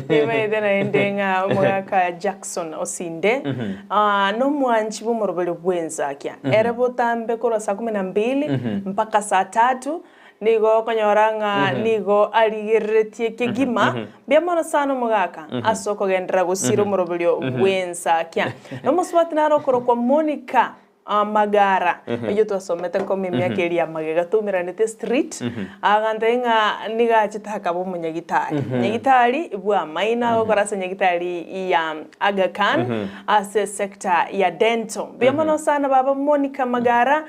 Nimanyete naende ng'a omogaka Jackson Osinde nomwanchi bw'omoroberio bw'ensakia. Ere botambe korwa saa kumi na mbili mpaka saa tatu nigo okonyora ng'a nigo arigereretie kegima. Mbuya mono sana omogaka ase okogenderera gosira omoroberio bw'ensakia. Nomosubati naro okorokwa Monica Amagara, oyio twasomete koma emiaka eria ya magega twaumeranete street, agantebia ng'a nigo achete akaba omonyagitari. Nyagitari bw'amaino agokora ase nyagitari ya Aga Khan ase sector ya dental. Mbuya mono sana baba Monica Magara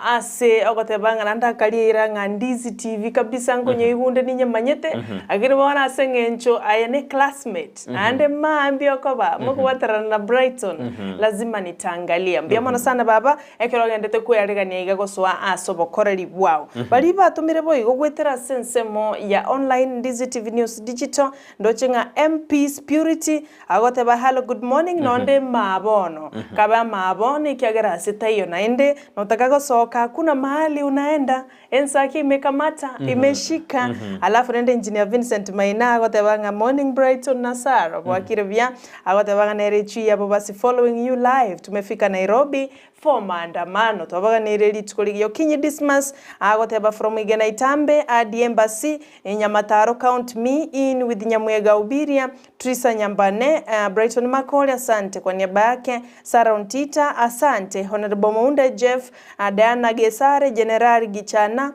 ase ogoteba ng'a naende akariera ng'a Ndizi TV kabisa nkonyoigunde ninyemanyete, lakini bono ase eng'encho aye ne classmate. Naende mambia okoba mokobwaterana na Brighton, lazima nitangalia. Mbuya mono sana baba, ekero ogendete kwearegania iga gosoa ase obokoreri bwao. Baria batomire boigo goetera ase ensemo ya online Ndizi TV News Digital, ndoche ng'a MPs Purity agoteba hello good morning nonde maa bono. Kabe amaa bono ekiagera ase taiyo naende notaka gosoka hakuna mahali unaenda. Ensaki imekamata, imeshika. Alafu rende Engineer Vincent Maina agoteba ng'a morning Brighton na Sarah, bwakire buya. Agoteba ng'a nere echui yabo basi following you live tumefika Nairobi for maandamano. Twabaganeirie rituko rigiya. Okinyi Dismas agoteba from Igena Itambe, Adi Embassy, Nyamataro count me in with Nyamwega Obiria, Trisa Nyambane, Brighton Makori asante kwa niaba yake, Sarah Ontita asante, Honorable Mounde Jeff, Diana Gesare, General Gichana,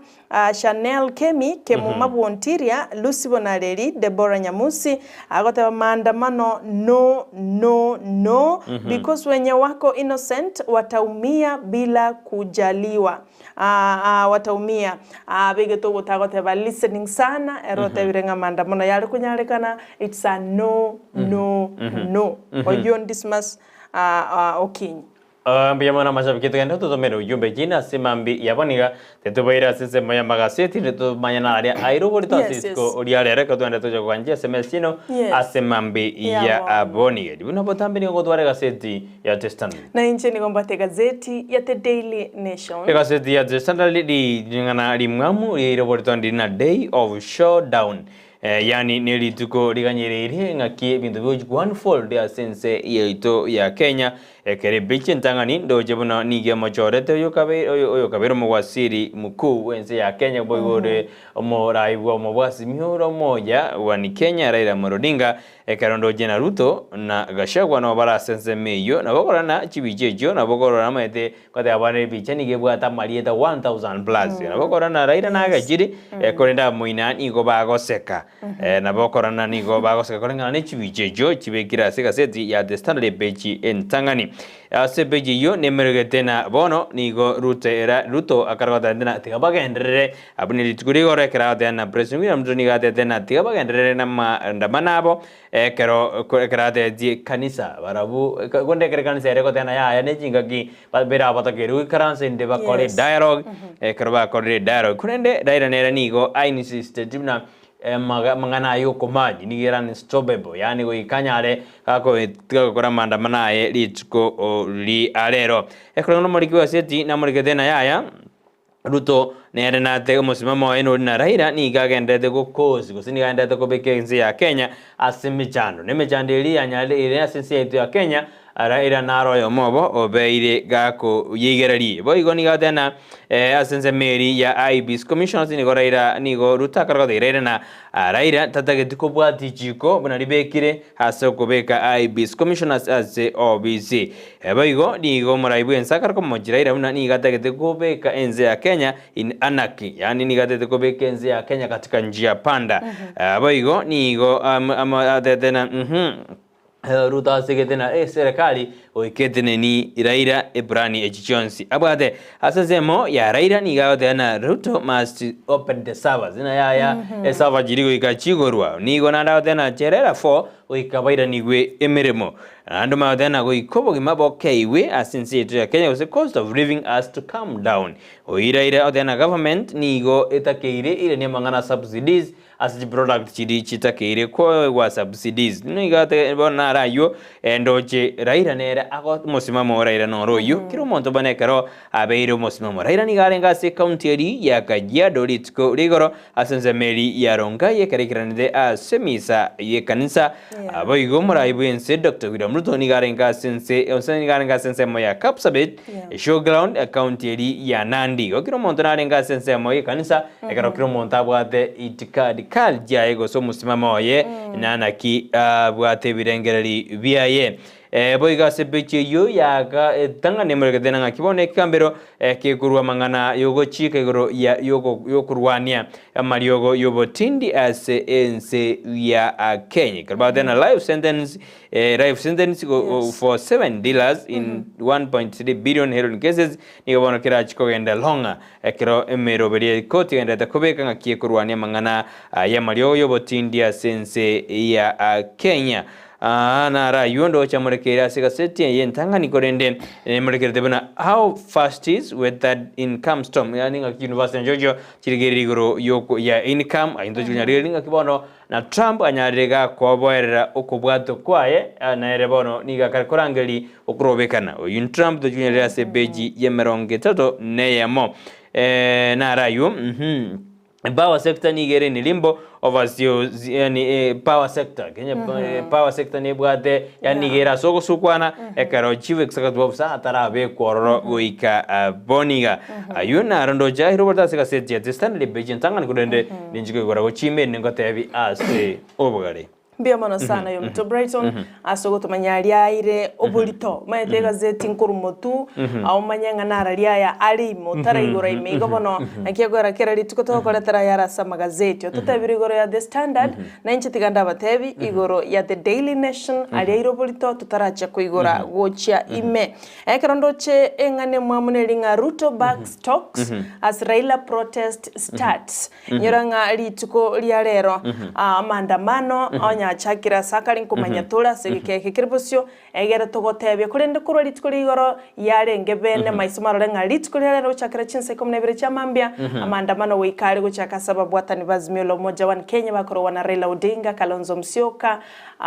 Chanel Kemi, Kemuma Bwontiria, Lucy Bonareri, Deborah Nyamusi, agoteba maandamano no no no because wenye wako innocent wataumia bila kujaliwa. Aa wataumia abegete ogotaka goteba listening sana ere otebire ng'a maandamano yare konyarekana it's a no no no oyio Dismas Okinyi.
Mbuya mono amashabiki togende totomere ujumbe chinde ase mambi yabo niga tetobaire ase ensemo ya magaseti tomanye naria airogorete ase rituko ria rero ekero togende tocha kogancha sms chino ase mambi ya abo niga buna botambe nigo ngotwara egaseti ya The Standard.
Na inche nigo mbwate egazeti ya The Daily Nation.
Egazeti ya The Standard ring'ana rimwamu riairoboretwe ndiri na Day of Showdown. Yaani nerituko riganyereirie ng'aki ebinto bigochi go unfold ase ense yaito ya Kenya. Ekero ebicha entang'ani ndoche buna nigo emochorete oyokabeire oyokabeire omowaziri mkuu bw'ense ya Kenya boigo ore omorai bwa omobwasimi ore omoya one Kenya Raila Amolo Odinga. Ekero ndoche na Ruto na Gachagua nabo bare ase ensemo eyio nabo okorora chibicha echio nabo okorora amaete Goteba bono ebicha nigo ebwate amarieta 1000 plus. Nabo okorora na Raila nagechiri, korende abamoina nigo bagoseka. Nabo okorora na nigo bagoseka koreng'ana ne chibicha echio chibekire ase egaseti ya The Standard epeji entang'ani. Ase epeji eyio nemeregete na bono nigo Ruto era Ruto akare goteba ng'a tiga bagenderere abwo ne rituko rigoro ekero agoteba na President William Ruto nigo atebete ng'a tiga bagenderere na amaandamano abo Ekero ekero atebetie ekanisa, barabwo konde ekero ekanisa ere egoteba yaya ne chingaki babere abatakeire goikaransa inde bakore
Yes.
dialogue, ekero bakorire dialogue. Korende Raila nere nigo a insisted buna amaga amang'ana aya okomanyi nigo ere unstoppable, yaani goika anyare gakogokora amaandamano aye rituko ria rero. Ekero nomoriki bw'egaseti namorikete ng'a yaya. Ruto nere nate omosimamo oye nori na Raila nigo agenderete gokosi gose nigo agenderete kobeka ense ya Kenya ase emechando. Na emechando eria yanyarire ere ase ense yaito ya Kenya, Raila naro oyomo obo obeire gakoyeigereria. Boigo nigo agoteba na ase ensemo eria ya IEBC Commissioners nigo Raila nigo Ruto akare gotebia Raila na Raila tatageti kobwatia richiko buna ribekire ase okobeka IEBC Commissioners ase obisi. Boigo nigo omorai bw'ense akare komochia Raila buna nigo atagete kobeka ense ya Kenya in anarchy, yaani nigo atagete kobeka ense ya Kenya katika njia panda. Boigo nigo atagete na Ruto asegete na eserekari goika eteneni Raila epurani echi chionsi abwate. Ase ensemo ya Raila nigo agoteba na Ruto must open the servers, ng'a yaya eserver chiri goika chigorwa. Nigo naende agoteba na Cherera 4 goika bairanigwe emeremo. Naende omanye na goika obogima bokeigwe ase ense yaito ya Kenya gose cost of living has to come down. Oiraire otebe na government nigo etakeire iranie amang'ana a subsidies ase chiproduct chiria chitakeire koegwa subsidies. Nigo ate bono naro aywo ndoche Raila nere ago omosimamo o Raila noro oywo. Kera omonto bono ekero abeire omosimamo. Raila nigo arenge ase ecounty eria ya Kajiado rituko rigoro Ase ensemo eria ya Rongai ekero aikeranete ase emisa y'ekanisa,
Yeah.
boigo omorai bw'ense Doctor William Ruto nigo arenge ase ense ose nigo arenge ase ensemo ya Kapsabet
Yeah.
Showground ekaunti eria ya Nandi. Igo kera omonto narenge ase ensemo y'ekanisa ekero kera omonto abwate itikadi kali chiaye gose omosimamo oye na naki abwate ebirengereri biaye. Boigo ase epeji eyio yaga etang'ani emorekete na ng'aki bono ekegambero kekorua amang'ana y'ogochika igoro ya y'okorwania amariogo y'obotindi ase ense ya Kenya. Ekero bagoteba na life sentence life sentence for 7 dealers in 1.3 billion heroin cases nigo bono kerachi kogenda long'a ekero emeroberi ya ekoti egenderete kobeka ng'aki ekorwania amang'ana y'amariogo y'obotindi ase ense ya Kenya. Aa naro ayio ndoche amorekeire ase egaseti eye entang'ani korende nemorekerete buna How fast is weathered income storm yaani ng'aki university nachirochio chirigereire igoro yoko ya income ayio ntochi konyarigereria ng'aki bono na Trump anyarire gakoboerera okobwatwa kwaye nere bono nigo akare korangeria okorobekana oyio Trump tochi konyarigereria ase epeji ya emerongo etato na eyemo naro ayio. Power sector nigo ere in limbo overseas yani eh, power sector Kenya eh, power sector nebwate yani nigo ere ase ogosukwana ekero chief executive officer atarabekwa ororo goika ah, boniga aywo naro ndoche aire oborito ase egaseti ya The Standard page entang'ani korende ninche koigora gochia ime ningotebi ase obogare.
Mbuya mono sana Yomito Brighton ase ogotomanya aria aire oborito. Omanyete egazeti nkorwa motu aomanye ng'a narari aya are ime otaraigora ime igo bono naki egoera kera rituko togokoretera ayare ase amagazeti. Ototebire igoro ya The Standard na inche tiga ndabatebi igoro ya The Daily Nation aria aire oborito totarachia koigora gochia ime. Ekero ndoche eng'ana emwamu neri ng'a Ruto backs talks as Raila protest starts. Inyora ng'a rituko ria rero amaandamano onye yachakire ase akare nkomanya tore ase egeka eke kere bosio, egere togotebia. Korende korwa rituko ria igoro yarenge bene maiso marore ng'a rituko riria rero gochakera chinsa ikomi na ibere chia mambia, amaandamano goika are gochaka ase ababwatani ba Azimio la Umoja One Kenya bakorogwa na Raila Odinga, Kalonzo Musyoka,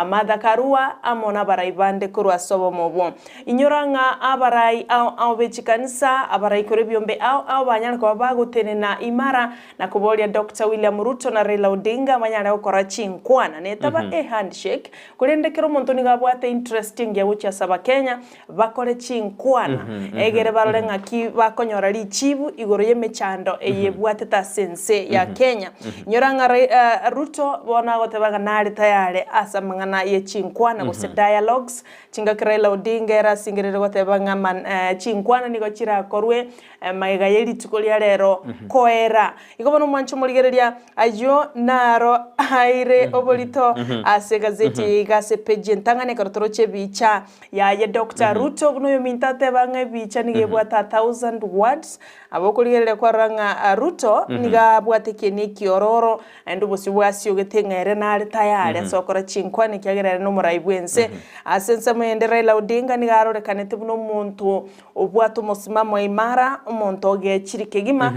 Martha Karua amo nabarai bande korwa ase obomo obwo. Inyora ng'a abarai ao ao be chikanisa, abarai korwa ebiombe ao ao banyare koba bagotenena imara na koboria Doctor William Ruto na Raila Odinga banyare gokora chinkwana netaba e handshake, korende kera omonto nigo abwate interest engiya gochia ase abakenya bakore chinkwana egere barore ng'aki bakonyora richibu igoro y'emechando eye ebwatete ase ense ya Kenya. Inyora ng'a Rai Ruto bono agoteba ng'a nare tayare ase amang'ana ye chinkwana gose dialogues, chingaki Raila Odinga ere asingerire goteba ng'a man chinkwana nigo chirakorwe magega ye rituko ria rero koera. Igo bono omwanche omorigereria, ayio naro aire oborito ase egazeti eye iga ase epeji entang'ani ekero toroche ebicha yaye Doctor Ruto buna oyominto ateba ng'a ebicha nigo ebwate a thousand words. Aba okorigereria kwarora ng'a Ruto nigo abwate ekieni ekiororo naende obosio bwasiogete ng'a ere nare tayari ase gokora chinkwana ekiagera ere nomorai bw'ense. Ase ensemo eyende Raila Odinga nigo arorekanete buna omonto Obwate omosimamo imara, omonto ogechire kegima,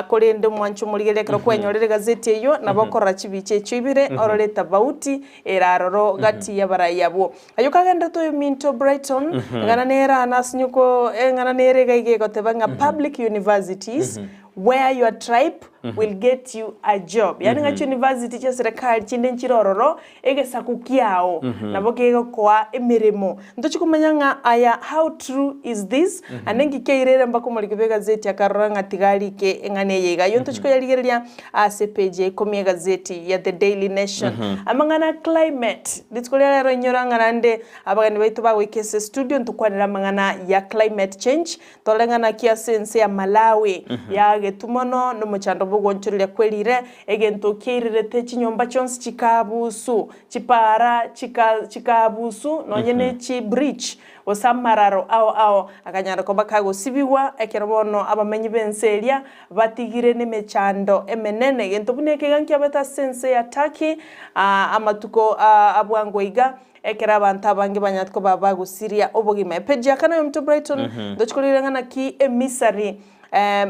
korende omwanche omorigereria ekero kwenyorire egazeti eyio, nabo okorora chibicha echio ibere, orore etabauti ere aroro gati y'abarai abwo. Ayio kagenderete oyominto Brighton, eng'ana nere aa nasinyoko eng'ana nere iga iga egoteba ng'a public universities where your tribe will get you a job. Yaani ng'a chiuniversity chia serikali chinde nchire ororo, egesaku kiao nabo kegokoa emeremo. Ntochi komanya ng'a aya how true is this? Ande nki kiairere mpaka omoriki bw'egazeti akarora ng'a tiga arike eng'ana eye iga. Ayio ntochi koyarigereria ase epage ya ikomi y'egazeti ya The Daily Nation. Amang'ana a climate, rituko ria rero inyora ng'a naende abageni baito bagoika ase estudio ntokwanere amang'ana ya climate change, Tore ng'a naki ase ense ya Malawi yaagetwe mono nomochando bw'ogoonchoreria kwe rire, egento kiairerete chinyomba chionsi chikaabusu, chipaara chika chikaabusu, nonye ne chibridge gose amararo ao ao akanyara koba kagosibigwa, ekero bono abamenyi b'ense eria batigire nemechando emenene. Egento buna eke iga nkiabete ase ense ya Turkey amatuko a bwango iga. Ekero abanto abange banyarete koba bagosiria obogima. Epeji ya kane oyominto Brighton, ntochi korigereria ng'a naki emisari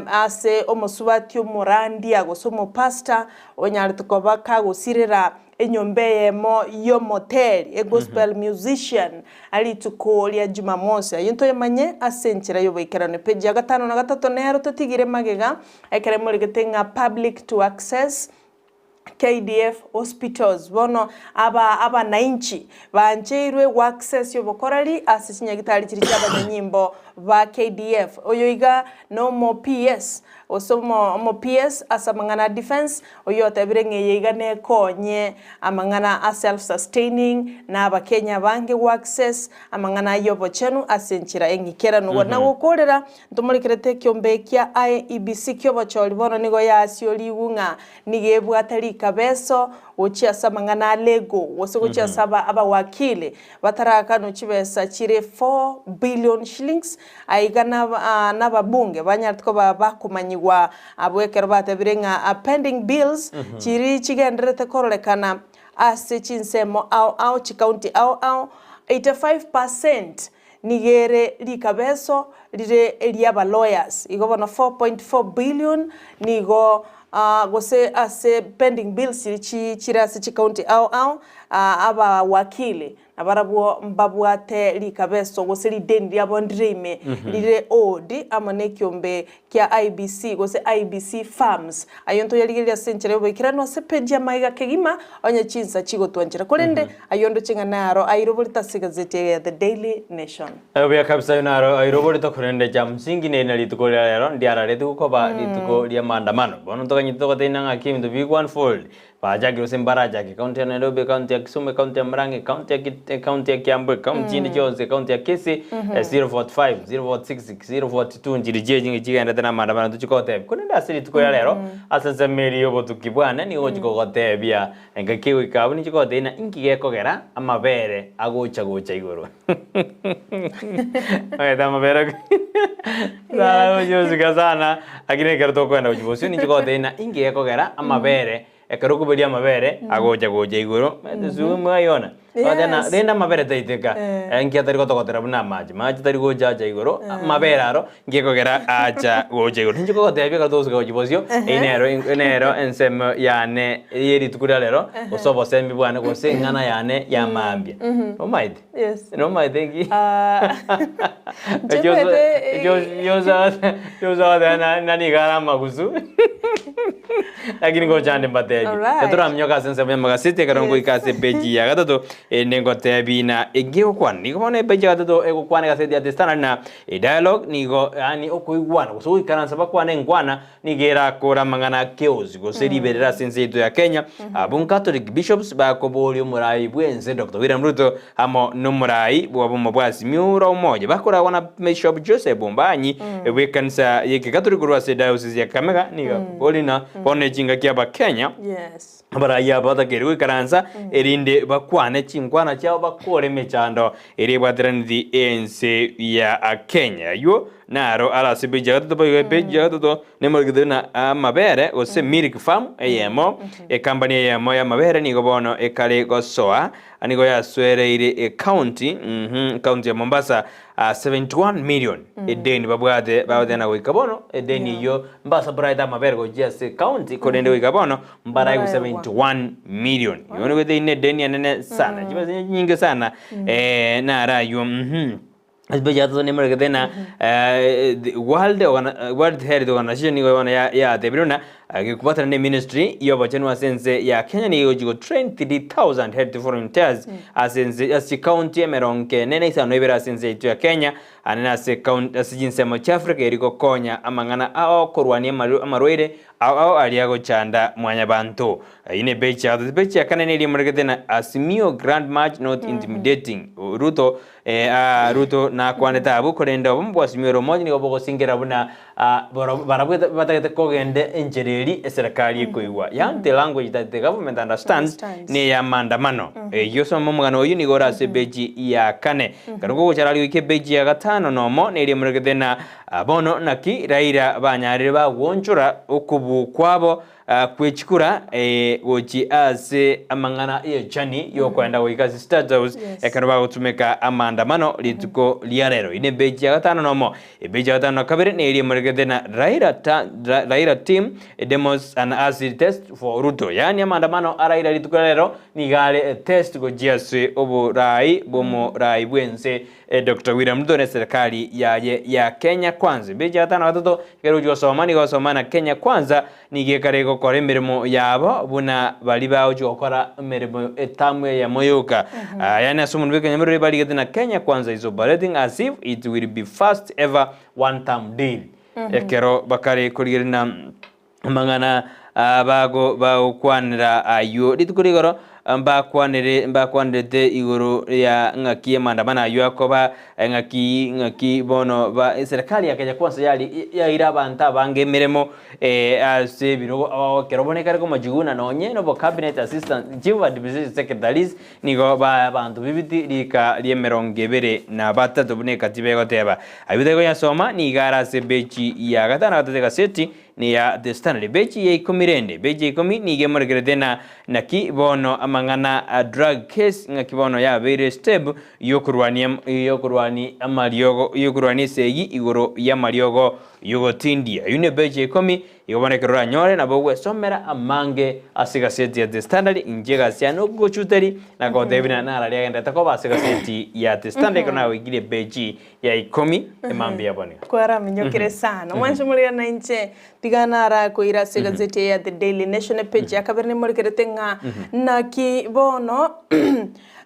ase omosubati omorandia gose omopastor onyarete koba kagosirera enyomba eyemo y'omoteri, a gospel musician, rituko ria Jumamosi. Ayio ntoyemanye ase enchera y'oboikeranu. Epeji ya gatano na gatato nero totigire magega ekero emoregete ng'a public to access. KDF Hospitals. Bono aba abanainchi bancheirwe goaccess obokoreri ase chinyagitari chiria chia abanyanyimbo ba KDF. Oyo iga nomo PS gose omo omo PS ase amang'ana a defence oyio otebire ng'a eye iga nekonye amang'ana a self sustaining na abakenya abange goaccess amang'ana ayio obochenu ase enchera eng'ikeranu. Na gokorera ntomorekerete ekiombe kia IEBC kiobochori bono nigo yasiorigwe ng'a Nigo ebwate rikabeso gochia ase amang'ana a legal, gose gochia ase aba abawakili batarakanwa chibesa chire 4 billion shillings, aiga na nababunge banyarete koba bakomanyigwa abwo ekero batebire ng'a pending bills chiri chigendererete kororekana ase chinsemo ao ao chicounty ao ao 85% Nigo ere rikabeso rire eri'aba lawyers. Igo bono 4.4 billion nigo gose ase pending bills chiria chire ase chicounty ao ao, abawakili nabarabwo mbabwate rikabeso gose rideni riabo ndire ime rire owed amo nekiombe kia IEBC gose IEBC farms. Ayio ntoyarigererie ase enchera y'oboikeranu ase page y'amaiga kegima onye chinsa chigotwanchera. Korende ayio ndoche ng'a naro airoborete ase egazeti eye ya The Daily Nation.
Buya kabisa ayio naro airoborete korende cha msingi neri na rituko ria rero ndiarareti gokoba rituko ria maandamano. Bono ntoganyete togoteina ng'aki ebinto bigo unfold. Bachakire gose mbarachake ekaunti ya Nairobi, ekaunti ya Kisumu, ekaunti ya Murang'a, ekaunti ya Kit- ekaunti ya Kiambu, ekaunti chinde chionsi, ekaunti ya Kisii, 045, 046, 042 nchiri chie chingi chigendete na amaandamano tochi kogotebia. Korende ase rituko ria rero, ase ensemo eria ya obotuki bwane nigo ogochi kogotebia engaki egoika abwo ninchi kogotebia ng'a inki gekogera amabere agocha gocha igoro. Omanyete amabere agocha gosika sana, lakini ekero tokogenda gochia bosio ninchi kogotebia ng'a inki gekogera amabere. Ekero okoberia amabere agocha gocha igoro, omanyete sugu mwaiona, ogoteba ng'a
Yes.
rende amabere taiteka,
Eh.
nki atari gotogotera buna amache, mache tari gocha acha igoro, amabere aro nki ekogera acha gocha igoro. Ninche kogotebia ekero togosuka gochia bosio, eyio nero nero ensemo yane ye rituko ria rero, gose obosemi bwane gose eng'ana yane ya mambia. Omanyete?
Yes.
Nomanyete nki?
Ah, inche omanyete,
na nigo are amagusu lakini ngocha nde mbatebi
Alright.
tetoraminyoka ase ensemo y'amagaseti ekero
Yes.
ngoika ase epeji ya gatato ende ngotebi na eki egokwana nigo bono epeji ya gatato egokwana egaseti ya The Standard na edialogue nigo yaani okoigwana gose goikaransa bakwane enkwana Nigo erakore amang'ana a chaos gose riberera ase ense yaito ya Kenya. Abwo Catholic Bishops bakoboria omorai bw'ense Doctor William Ruto amo nomorai bw'obomo bwa Azimio la Umoja bakoragwa na Bishop Joseph Ombanyi bw'ekanisa y'Ekekatoliki korwa ase Diocese ya Kakamega nigo akoboria ng'a bono nechingaki Abakenya
Yes.
abarai aba batakeire goikaransa erinde bakwane chinkwana chiabo bakore emechando eria ebwateraneti ense ya Kenya. Ayio naro are ase epeji ya gatato boigo epeji ya gatato nemorikete buna amabere gose milk farm eyemo ekampani eyemo y'amabere nigo bono ekare gosoa nigo yasoereire ecounty mhm county ya Mombasa 71 million edeni babwate bagoteba goika bono edeni eyio mbasuppliete amabere gochia ase ecounty korende goika bono mbaraigwe 71 million. Igo nigo ere edeni enene sana chibesa chinyinge sana naro aywo mhm. Ase page ya gatato nemoregete ng'a the World Organa World Health Organization nigo bono ya yatebire buna gekobwatana na eministry ya obochenu ase ense ya Kenya nigo egochi go train 3000 health volunteers ase ense ase chicounty emerongo ene na isano na ibere ase ense yaito ya Kenya ande na ase county ase chinsemo chia Africa eri gokonya amang'ana ao korwania amarwaire Ao ao aria agochanda mwanyabanto. Eyio ne page ya gatato. Page ya kane neria emoregete na Azimio Grand March not intimidating Ruto eh, ah, Ruto nakwanete abwo korende obomo bwa Azimio la Umoja nigo bogosingera buna ah, barabwo barabwo batagete kogenda enchera eri eserekari ekoigwa. Yaani the language that the government understands
Understands.
ne ya maandamano. Eyio osome omogano oyio nigo ore ase epeji ya kane. Ekero kogochara aria goika epeji ya gatano nomo neria emoregete na Bono naki Raila banyarire bagwonchora okobua kwabo kwe chikura gochia ase amang'ana y'echani y'okoenda goika ase State House ekero bagotumeka amaandamano rituko ria rero. Eye nepeji ya gatano nomo. Epeji ya gatano na kabere neria emoregete na Raila ta Raila team demos an acid test for Ruto. Yaani amaandamano a Raila rituko ria rero nigo are test gochia ase oborai bw'omorai bw'ense Doctor William Ruto ne serikali yaye ya Kenya Kwanza. Ebechi ya gatano na gatato ekero ogochia gosoma nigo ogosoma na Kenya Kwanza nigo ekare gokora emeremo yabo buna baria bagochia gokora emeremo etamu eyemo yoka. Yaani ase omonto bw'ekenyamorero barigete na Kenya Kwanza is operating as if it will be first ever one term deal. Ekero bakare korigereria na Amang'ana aa bago bagokwanera ayio rituko rigoro mbakwanere mbakwanerete igoro ya ng'aki y'amandamano ayio akoba ng'aki ng'aki bono ba eserekari ya Kenya Kwanza yari yaira abanto abange emeremo ase ebirogo ekero bono ekare komachiguna nonye nobo cabinet assistant chief administrative secretaries nigo ba abanto b'ebiti rika ri'emerongo ebere na batato buna ekatiba egoteba. Ayio tari koyasoma nigo are ase ebechi ya gatano na gatato egaseti Neya The Standard bechi ya ikomi rende bechi ya ikomi nigo emorekerete na naki bono amang'ana a drug case ng'aki bono yabeire step yokorwania yokorwani amariogo yokorwania esegi igoro yamariogo yogotindia. Eyio ne bechi ya ikomi igo bono ekero oranyore nabo ogwesomera amange ase egaseti ya The Standard inche egasi yane ogochuteri na gotebia buna narari agenderete koba ase egaseti ya The Standard ekero nagoikire bechi ya ikomi emambia yaboneka.
Kwaraminyokire sana. Mwanche moria na inche tiga narakoira ase egazeti eye ya The Daily Nation epage ya kabere nemorekerete ng'a naki bono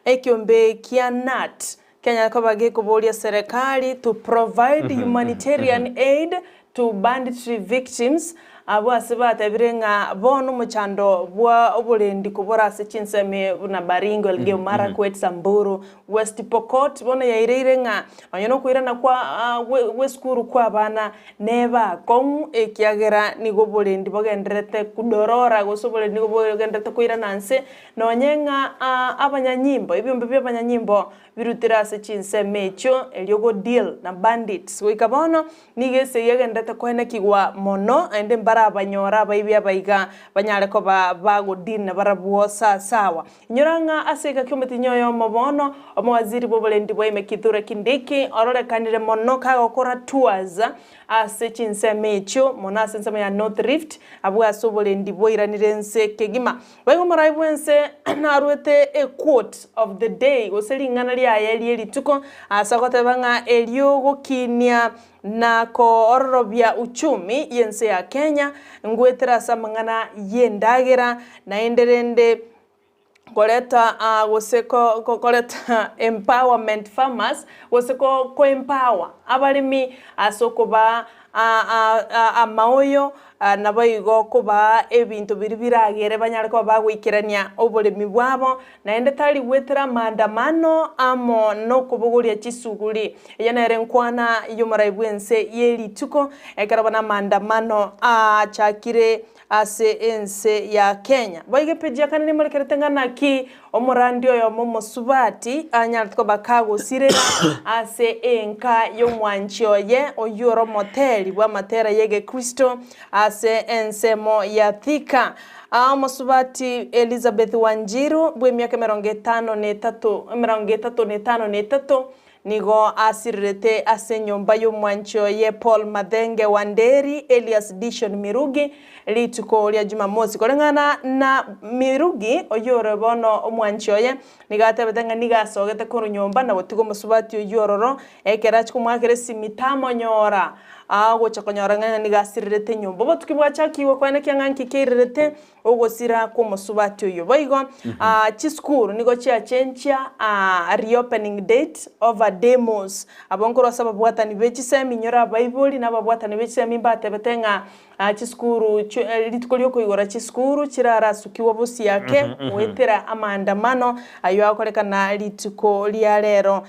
ekiombe kia KNUT kianyara koba gekoboria serikali to provide humanitarian aid to banditry victims Abwo ase batebire ng'a bono omochando bwa oborendi kobora ase chinsemo buna Baringo, Elgeyo Marakwet, Samburu, West Pokot bono yaireire ng'a onye nokoirana kwa gw'esukuru kw'abana nebe akong'u ekiagera nigo oborendi bogendererete kudorora gose oborendi nigo bogendererete koirana nse nonye ng'a abanyanyimbo ebiombe bi'abanyanyimbo birutire ase chinsemo echio erio go deal na bandits. Goika bono Nigo esegi egenderete koenekigwa mono, naende Mbarabanyore abaibi aba iga, banyare koba bagodeal nabarabwo sasawa. Inyora ng'a ase egaki omotienyi oyomo bono, omowaziri bw'oborendi bwa ime Kithure Kindiki ororekanire mono kagokora tours ase chinsemo echio, mono ase ensemo ya North Rift, abwo ase oborendi bwairanire ense kegima. Boigo omorai bw'ense narwete a quote of the day gose ring'ana riaye rie rituko ase agoteba ng'a erio gokinia na koororobia uchumi y'ense ya Kenya, ngwetera ase amang'ana y'endagera, naende rende koreta gose koreta empowerment farmers, gose ko empower abaremi ase okobaa amaoyo, naboigo kobaa ebinto biria biragere banyare koba bagoikerania oboremi bwabo, Naende tari gwetera amaandamano amo nokobogoria chisuguri. Eye nere enkwana y'omorai bw'ense ye rituko, ekero bono amaandamano aachakire ase ense ya Kenya. Boigo epeji ya kane nemorekerete ng'a naki omorandi oyomo omosubati anyarete koba kagosirera ase enka y'omwanchi oye, oyio ore omoteri bw'amatera y'egekristo ase ensemo ya Thika. Aa omosubati Elizabeth Wanjiru bw'emiaka 53 emerongo etato na etano na etato nigo asirirete ase enyomba y'omwanchi oye Paul Mathenge Wanderi Elias Dishon Mirugi rituko ria Jumamosi. Koreng'ana na Mirugi oyio ore bono omwanchi oye nigo atebete ng'a nigo asogete korwa nyomba na gotiga omosubati oyio ororo ekero achia komoakera esimi tamonyora agocha konyora ng'a nigo asirirete nyomba. Obotuki bwachakigwe koenekia ng'a nki keirerete ogosira kw'omosubati oyio. Boigo chisukuru nigo chiachenchia reopening date over demos. Abwo nkorwa ase ababwatani be chisemi inyore abaibori na ababwatani be chisemi mbatebete ng'a chisukuru rituko riokoigora chisukuru chirarasukigwe bosiake goetera amaandamano ayio agokorekana rituko ria rero.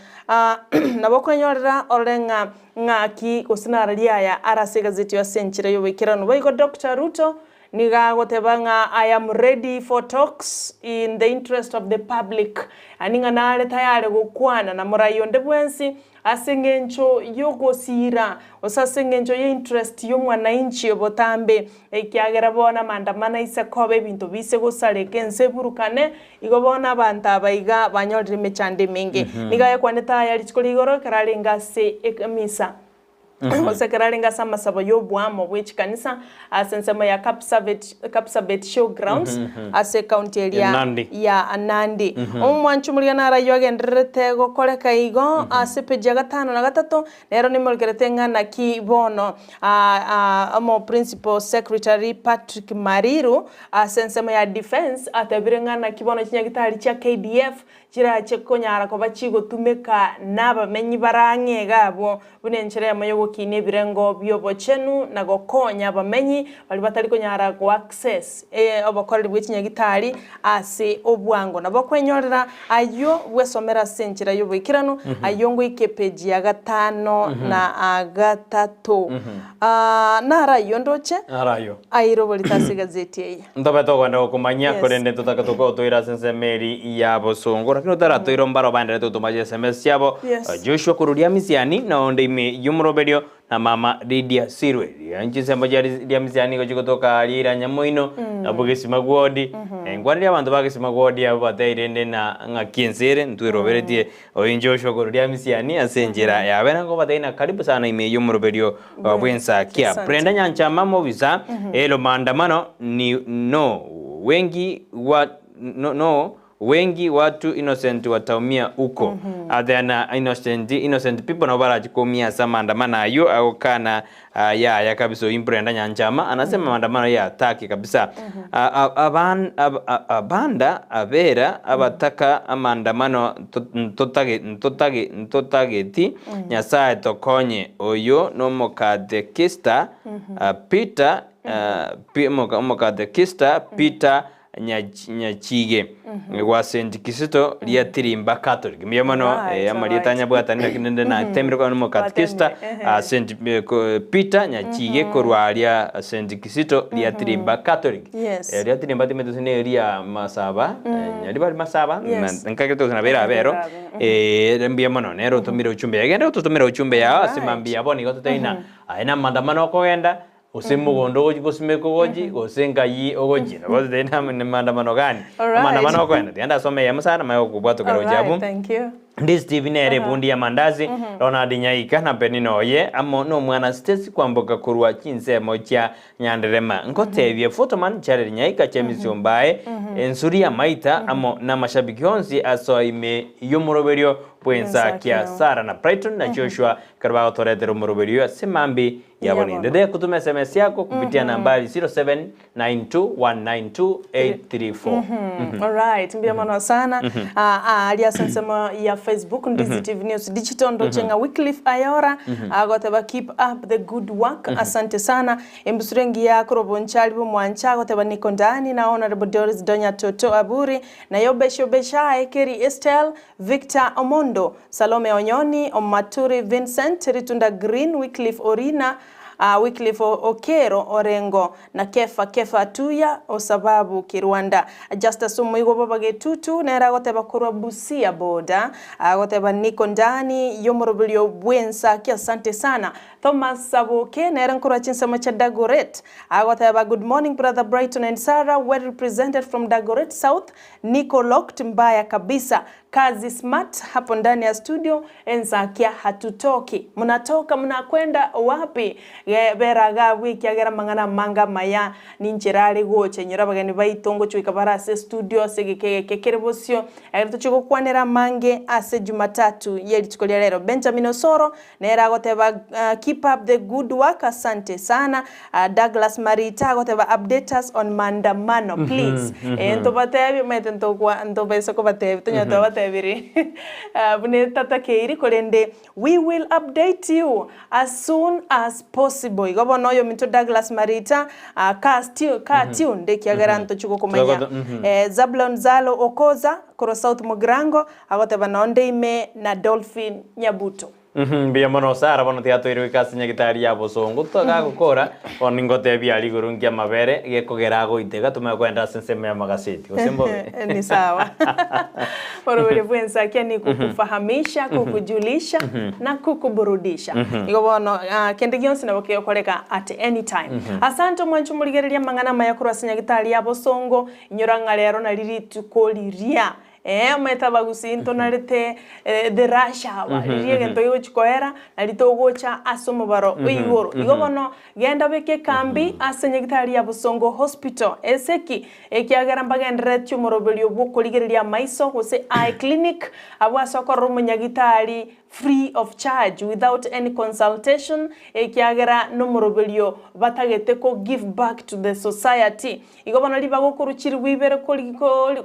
Nabo okwenyorera orore ng'a ng'aki gose nararia aya are ase egazeti ase enchera y'oboikeranu. Boigo Doctor Ruto nigo agoteba ng'a I am ready for talks in the interest of the public, yaani ng'a nare tayare gokwana na morai onde bwensi ase eng'encho y'ogosiira gose ase eng'encho y'interest y'omwananchi obotambe, ekiagera bono amaandamano aise koba ebinto bise gosareka ense eburukane, igo bono abanto aba iga banyorire emechando emenge. Nigo ayekwanete aya rituko ria igoro ekero arenge ase ekamisa. Gose ekero arenge ase amasabo y'oboamo bwe chikanisa ase ensemo ya Kapsabet, Kapsabet Show Grounds ase ekaunti eria
Nandi.
ya Nandi. Omwancho moria narayio agendererete gokoreka igo ase epeji ya gatano na gatato, nero nimorekerete ng'a naki bono omo Principal Secretary Patrick Mariru ase ensemo ya Defence atebire ng'a naki bono chinyagitari chia KDF chirache konyara koba chigotumeka nabamenyi bare ang'e iga abwo, buna enchera eyemo y'ogokinia ebirengo bi'obochenu na gokonya abamenyi baria batari konyara goaccess obokoreri bwe chinyagitari ase obwango. Nabo okwenyorera ayio bwesomera ase enchera y'oboikeranu, ayio ngoika epeji ya gatano na gatato. Naro ayio ndoche
Naro ayio.
aire oborito ase egazeti eye.
Ntobe togenda gokomanyia,
Yes.
korende totake tokotoira ase ensemo eri ya bosongo. Lakini otaratoira mbaro baenderete gotoma chiSMS chiabo.
Yes.
Joshua korwa Riamisiani, na onde ime y'omoroberio, na mama Lydia Sirwe. Chinsemo chia Riamisiani nigo chigotoka aria Iranyamoino, na Bogesima Gwodi. Nkwanire abanto ba Gesima Gwodi abwo batebie rende na ng'aki ense ere, ntweroberetie oyo Joshua korwa Riamisiani ase enchera yabe. Na nkobatebia ng'a karibu sana ime y'omoroberio bw'ensakia.
Asante.
Brenda Nyanchama mobisa, elo maandamano ni no wengi wa no, no wengi watu innocent wataumia uko athana innocent innocent people nabo barachi kuumia ase amaandamano ayio agokana uh, yaya kabisa oyu Brenda Nyanchama anasema maandamano yataki kabisa aban, ab, abanda abera abataka amaandamano ntotage ntotage ntotageti Nyasaye tokonye oyo nomokatekista Peter omokatekista Peter Nyachige gwa St Kisito ria Tirimba Catholic. Mbuya mono amarieta anyabwatani lakini rende natemire koba nomokatekista St Peter Nyachige korwa aria St Kisito ria Tirimba Catholic. Ria Tirimba timanyeti gose neria Masaba, riba ri Masaba, nkagerete gose nabo erabe ero. Eeh mbuya mono nere otomire ujumbe yaye. Genda ototomere ujumbe yao ase mambia bono igo totebie ng'a aye na amaandamano okogenda. Gose mogondo ogochi gosimeka ogochi, gose nkai ogochi. Nabo totebe na na maandamano gani?
Alright.
Amaandamano okoenda. Tiga ndasome eyemo sana manye gokobwatokera gochia
Alright,
abwo.
thank you.
Ndi Steve nere ebundi y'amandazi, Ronald Nyaika na Penina oye, amo nomwana Stacy kwamboka korwa chinsemo chia Nyanderema. Nkotebie Photoman Jared Nyaika James Ombae, Ensuri y'amaita amo namashabiki onsi asoa ime y'omoroberio bw'ensakia Sarah na Brighton na Joshua ekero bagotoretera omoroberio oyo ase mambi yabo ninde. Endelea kutuma sms yako kupitia nambari 0792192834.
Alright, mbuya mono sana. Ah, ah, aria ase ensemo ya Facebook Ndizi TV News Digital ndoche ng'a Wycliffe Ayora agoteba keep up the good work. Asante sana. Embusuro engiya korwa Bonchari bw'Omwancha agoteba niko ndani na Honorable Doris Donya Toto Aburi na Yobesh Obeshae Keri Estelle Victor Omondo Salome Onyoni, Omaturi Vincent, Ritunda Green, Wycliffe Orina, Wycliffe Okero Orengo, na Kefa Kefa Atuya Osababu Kirwanda. Justus Omoigwa Baba Getutu nere agoteba korwa Busia border, agoteba niko ndani yomoroberio bw'ensaki asante sana. Thomas Saboke nere nkorwa chinsemo chia Dagoret, agoteba good morning brother Brighton and Sarah well represented from Dagoret South, niko locked mbaya kabisa. Kazi smart hapo ndani ya studio ensakia hatutoki mnatoka mnakwenda wapi Ge bera iga abwo ekiagera amang'ana amange amaya ninchera are gocha inyora abageni baito ngochoika bare ase estudio ase egeka egeke kere bosio ekero tochia gokwanera amange ase jumatatu ye rituko ria rero Benjamin Osoro nere agoteba keep up the good work asante sana Douglas Marita agoteba update us on maandamano please eh ntobatebie omanyete ntokwa ntobaisa kobatebia tonyare twabatebirie buna etatakeiri korende we will update you as soon as possible. Igo bono oyominto Douglas Marita kaa kaa tuned ekiagera ntochia gokomanya. Zablon Zalo Okoza korwa South Mugirango Agoteba nao nde ime na Dolphin Nyabuto.
Mbuya mono Sarah, bono tiga toire goika ase nyagitari ya bosongo totagakokora, bono ningotebia aria igoro nki amabere gekogera agoite iga tomanye koenda ase ensemo ya magaseti, gose mbobe?
Ni sawa. Oroberio bw'ensakia ni kukufahamisha, kukujulisha na kukuburudisha. Igo bono ah, kende gionsi nabo kegokoreka at any time. Asante omwancho omorigereria amang'ana amaya korwa ase nyagitari ya bosongo, inyora ng'a rero nari rituko riria Ee, omanyete abagusii ntonarete the rush hour, riria egento gegochia koera, nari togocha ase omobaro o igoro. Igo bono, genda beka ekambi ase nyagitari ya Bosongo Hospital, ase ki? Ekiagera mbagendereretie omoroberio bw'okorigereria amaiso gose eye clinic, abwo ase okorora omonyagitari free of charge without any consultation, ekiagera nomoroberio batagete ko give back to the society. Igo bono ribaga okorwa chiribu ibere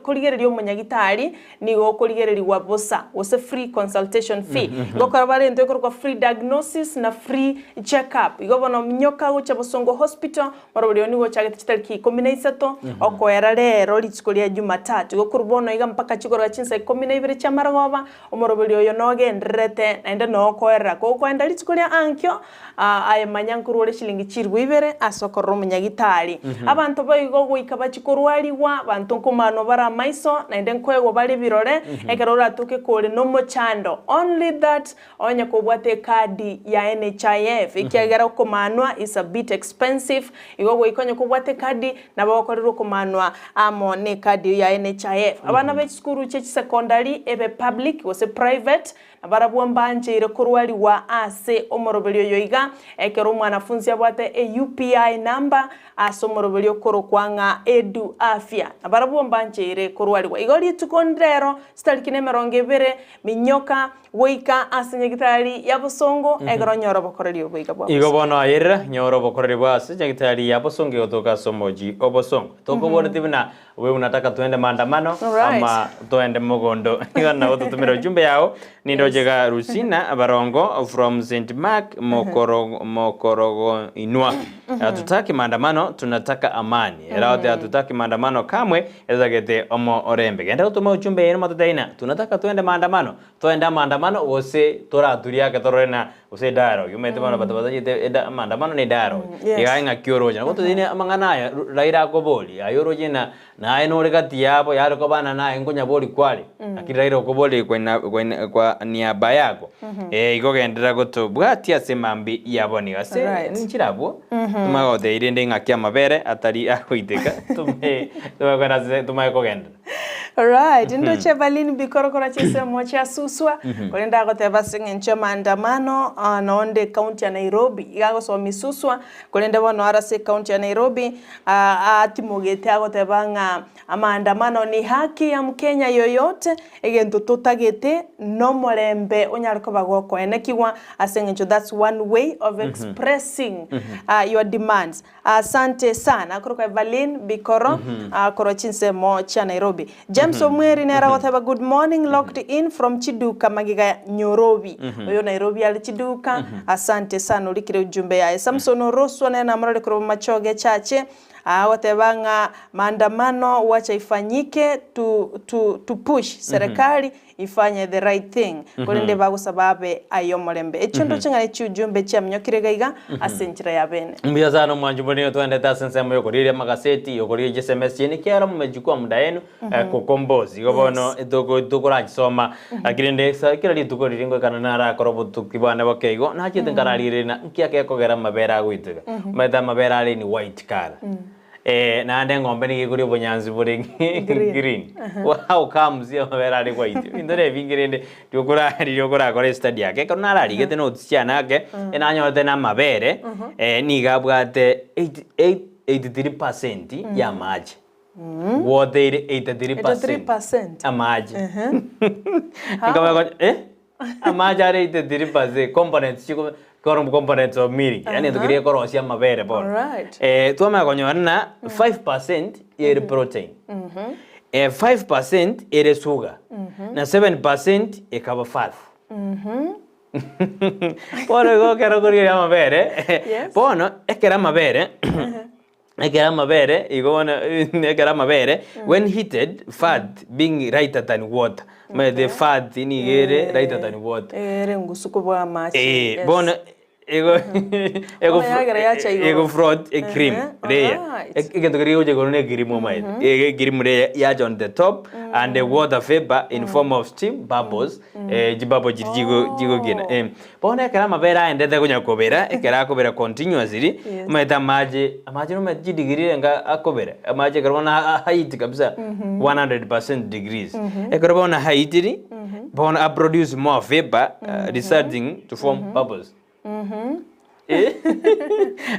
korigereria omonyagitari nigo okorigererigwa bosa, gose free consultation fee. Igo ekero bare intwe ekorokwa free diagnosis na free check up. Igo bono minyoka gochia Bosongo Hospital, morobori oyo nigo ochagete chitariki ikomi na isato, okoera rero rituko ria Jumatatu. Igo korwa bono iga mpaka chigoroka chinsa ikomi na ibere chi'amarogoba, omoroberi oyo nogendererete naende nokoerera. Kogokoenda rituko ria ankio, Aye manya nkorwa ore chilingi chilifu ibere ase okorora omonyagitari. Abanto boigo goika bachie korwarigwa, abanto nkomanwa bare amaiso, naende nkoegwa bare ebirore, ekero oratoke kore nomochando. Only that onye kobwate ekadi ya NHIF, ekiagera okomanwa is a bit expensive, igo goika onye kobwate ekadi, nabo ogokorerwa okomanwa amo ne ekadi eyio ya NHIF. Abana be chisukuru chie chisecondary, ebe public gose private, Na barabwo mbancheire korwarigwa ase omoroberio oyo iga, ekero omwanafunsi abwate e UPI number ase omoroberio okorokwa ng'a Edu Afya. Na barabwo mbancheire korwarigwa. Igo rituko ndero chitariki nemerongo ebere, minyoka goika ase nyagitari ya bosongo ekero onyore obokoreri obo iga bwa
Igo
bosongo.
bono ayerera, nyora obokoreri bwa ase nyagitari ya bosongo egotoka ase omochi o bosongo. Tokoboreti buna Wewe unataka tuende maandamano
Alright.
ama tuende mogondo igo nabo totumire ujumbe yao nindoche iga Rusina Barongo from St Mark mokoro mokorogoinwa hatutaki maandamano tunataka amani eraote hatutaki maandamano kamwe etagete omo orembe genda gotoma ujumbe yenu matoteina tunataka tuende maandamano Toende amaandamano gose toraturie ake torore na gose edialogue omanyete bono abanto batachete eda amaandamano na edialogue
Yes.
iga ng'aki oroche nabo toteine amang'ana aya ru Raila akoboria aye oroche na naye nore gati yabo yare kobana naye nkonyaboria kware lakini Raila okoboria kwa ina kwa ina kwa niaba yako eh igo genderera gotobwatia ase mambia yabo nigo ase
Alright.
nchire abwo. Tomanye gotebia rende ng'aki amabere atari agoiteka, tome tomanye kogenda ase tomanye kogenderera.
Alright, ndoche Evelyn Bikoro korwa chinsemo chia Suswa, korende agoteba ase eng'encho y'amaandamano ah, nonde ecounty ya Nairobi, iga agosomia Suswa, korende bono are ase ecounty ya Nairobi, ah, atimogete agoteba ng'a amaandamano ni haki ya mkenya yoyote, egento totagete nomorembe onyare koba gokoenekigwa ase eng'encho that's one way of expressing ah, your demands. Asante sana. Akorokwa Evaline Bikoro korwa chinsemo chia Nairobi. James Omweri nere agoteba good morning locked in from Chiduka magiga Nyorobi. Oyo Nairobi are Chiduka. Asante sana orikire ujumbe yaye. Samson Oroswa nere namorore korwa Bomachoge Chache agoteba ng'a maandamano wacha ifanyike to to to push serikali Ifanye the right thing, korende bagosaba abe ay'omorembe. Echio ndoche ng'a nechiujumbe chiaminyokire iga iga ase enchera ya bene.
Mbuya sana omwanchi bore otwendete ase ensemo y'okorigereria amagaseti, y'okorigereria chisms chiaino ekiagera mumechukua muda yenu kokombosi. Igo bono tokorachisoma lakini rende esa kera rituko riria ngoikana narakore obotuki bwane boke igo, nachete nkararigereria na nki akekogera amabere agoiteka. Omanyete amabere are in white colour. Naende eng'ombe nigo ekoria obonyansi bore green. How comes amabere are white? Ebinto na ebinge rende riokora riria okorakora estudy ake. Ekero nararigete notes chiane ake, enanyorete na amabere nigo abwate 83 percent ya amache. Water ere 83 percent amache. Nkamanya eh? Amache are 83% components chiko koro components of milk yaani egento keria gekorosia amabere bono.
Alright.
Twamanya konyora ng'a 5% ere protein, 5% ere sugar, na 7% ekaba fat. Bono igo ekero okorigereria amabere,
Yes.
bono ekero amabere Ekero amabere igo bono ekero amabere when heated fat being lighter than water omanyete fat nigo ere lighter than water.
Ere engusu kobua amache.
Eh,
Yes.
bono ego ego
Bono yagera yacha igoro.
ego float e cream
Ehe,
layer
alright.
egento keria gegocha igoro ne cream omanyete ege cream layer yacha on the top and the water vapor in form of steam bubbles eh, chibubble chiria chigo chigokina eh. Bono ekero amabere aendete konya kobera, ekero akobera continuously,
Yes.
omanyete amache, amache nomanyete chidegree enga akobera, amache ekero bono aheat kabisa 100% degrees. Ekero bono aheatiri, bono aproduce more vapour resulting to form bubbles. Eh,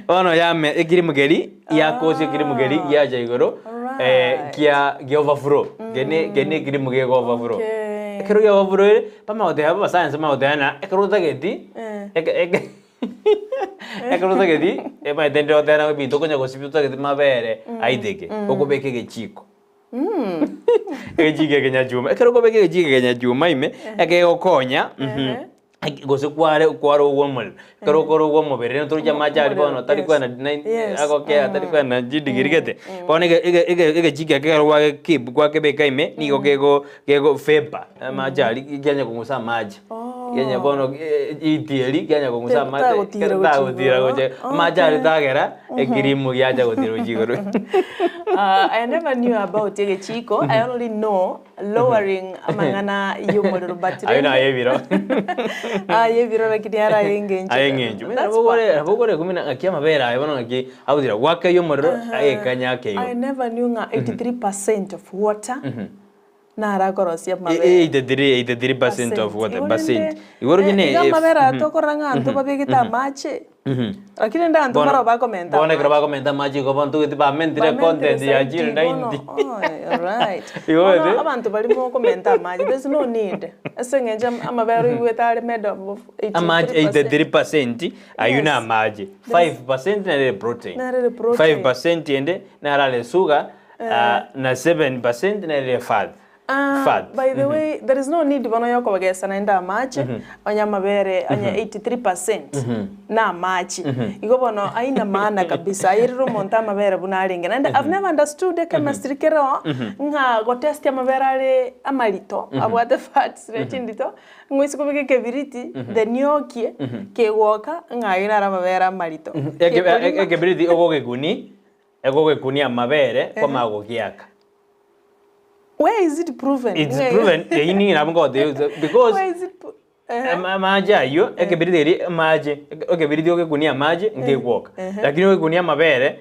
bono yame ekirimu keria, yakosia ekirimu keria giacha igoro,
Alright.
kia gia overflow, keri ne keri ne ekirimu geko overflow.
Okay.
Ekero gia overflow Bamagoteba abasayansi bamagoteba ng'a ekero otageti
Eh.
eke eke ekero otageti emanyete ndire goteba nabo ebinto okonya gosibia otageti mabere aiteke, okobeka egechiko. Egechiko ekenyachuma, ekero okobeka egechiko ekenyachuma ime, ekegokonya mhm, gose kware kwarogwa omorero, ekero okorogwa omobere rende toroche amache aria bono tari
Yes.
kwenda nai
Yes.
agokea tari kwenda chidigiri gete, bono ege ege ege egechiko eke ekero gwagekip gwakebeka ime, nigo kego Gego vapor amache aria kianya kong'usa amache kianya bono heat eria kianya kong'usa amache
Tagotira gochia
tagotira
igoro.
gochia amache aria tagera ekirimu giacha gotira gochia igoro.
I never knew about egechiko, I only know lowering amang'ana ya omorero but
Ayio naye ebiro.
Aye ebiro lakini ara aye eng'encho.
Aye eng'encho.
That's
Nabo okore nabo okore kumina ng'aki amabere aye bono ng'aki agotira gwakeyia omorero egekanya
I
akeigo.
never knew ng'a 83% of water Narakorosie amabere.
83% of water,
Igo
percent.
rende,
Igo roche
eh,
ne
iga
if-
amabere aya tokorora ng'a abanto babegete amache, lakini rende abanto
Bono-
mbaro bakomenta
bono ekero
amache.
bakomenta amache igo bono togete bamentire
Bamentire
content ya
zaidi
chiri
bono,
90.
oe, alright.
Igo
Bono
ete-
abanto baria mokomenta amache, there's no need, ase eng'encho amabere oigwete are made up of
Amache
83%.
83% ayio
Yes.
na amache, 5% nere protein,
Nere protein.
5% ende naro are sugar, Na 7% nere fat.
Ah,
Fat.
by the way, there is no need bono yokobagesa naende amache, onye amabere onye 83% na amache. Igo bono aina maana kabisa, airire omonto amabere buna arenge. Naende I've never understood echemistry kero ng'a gotest amabere are amarito, abwate fats ne chindito, ng'a oise kobeka ekebiriti, then yokie, kegwoka ng'a ayio naro amabere amarito. Gekorima.
Ekebiriti ogogekunia Egogekunia amabere kwamanya gogiaka.
Where is it proven?
It's proven eyio nigo nabo ngotebia because
Where is it
Amache ayio, ekebiriti keria amache, ekebiriti ogekunia amache nkegwoka, lakini ogekunia amabere,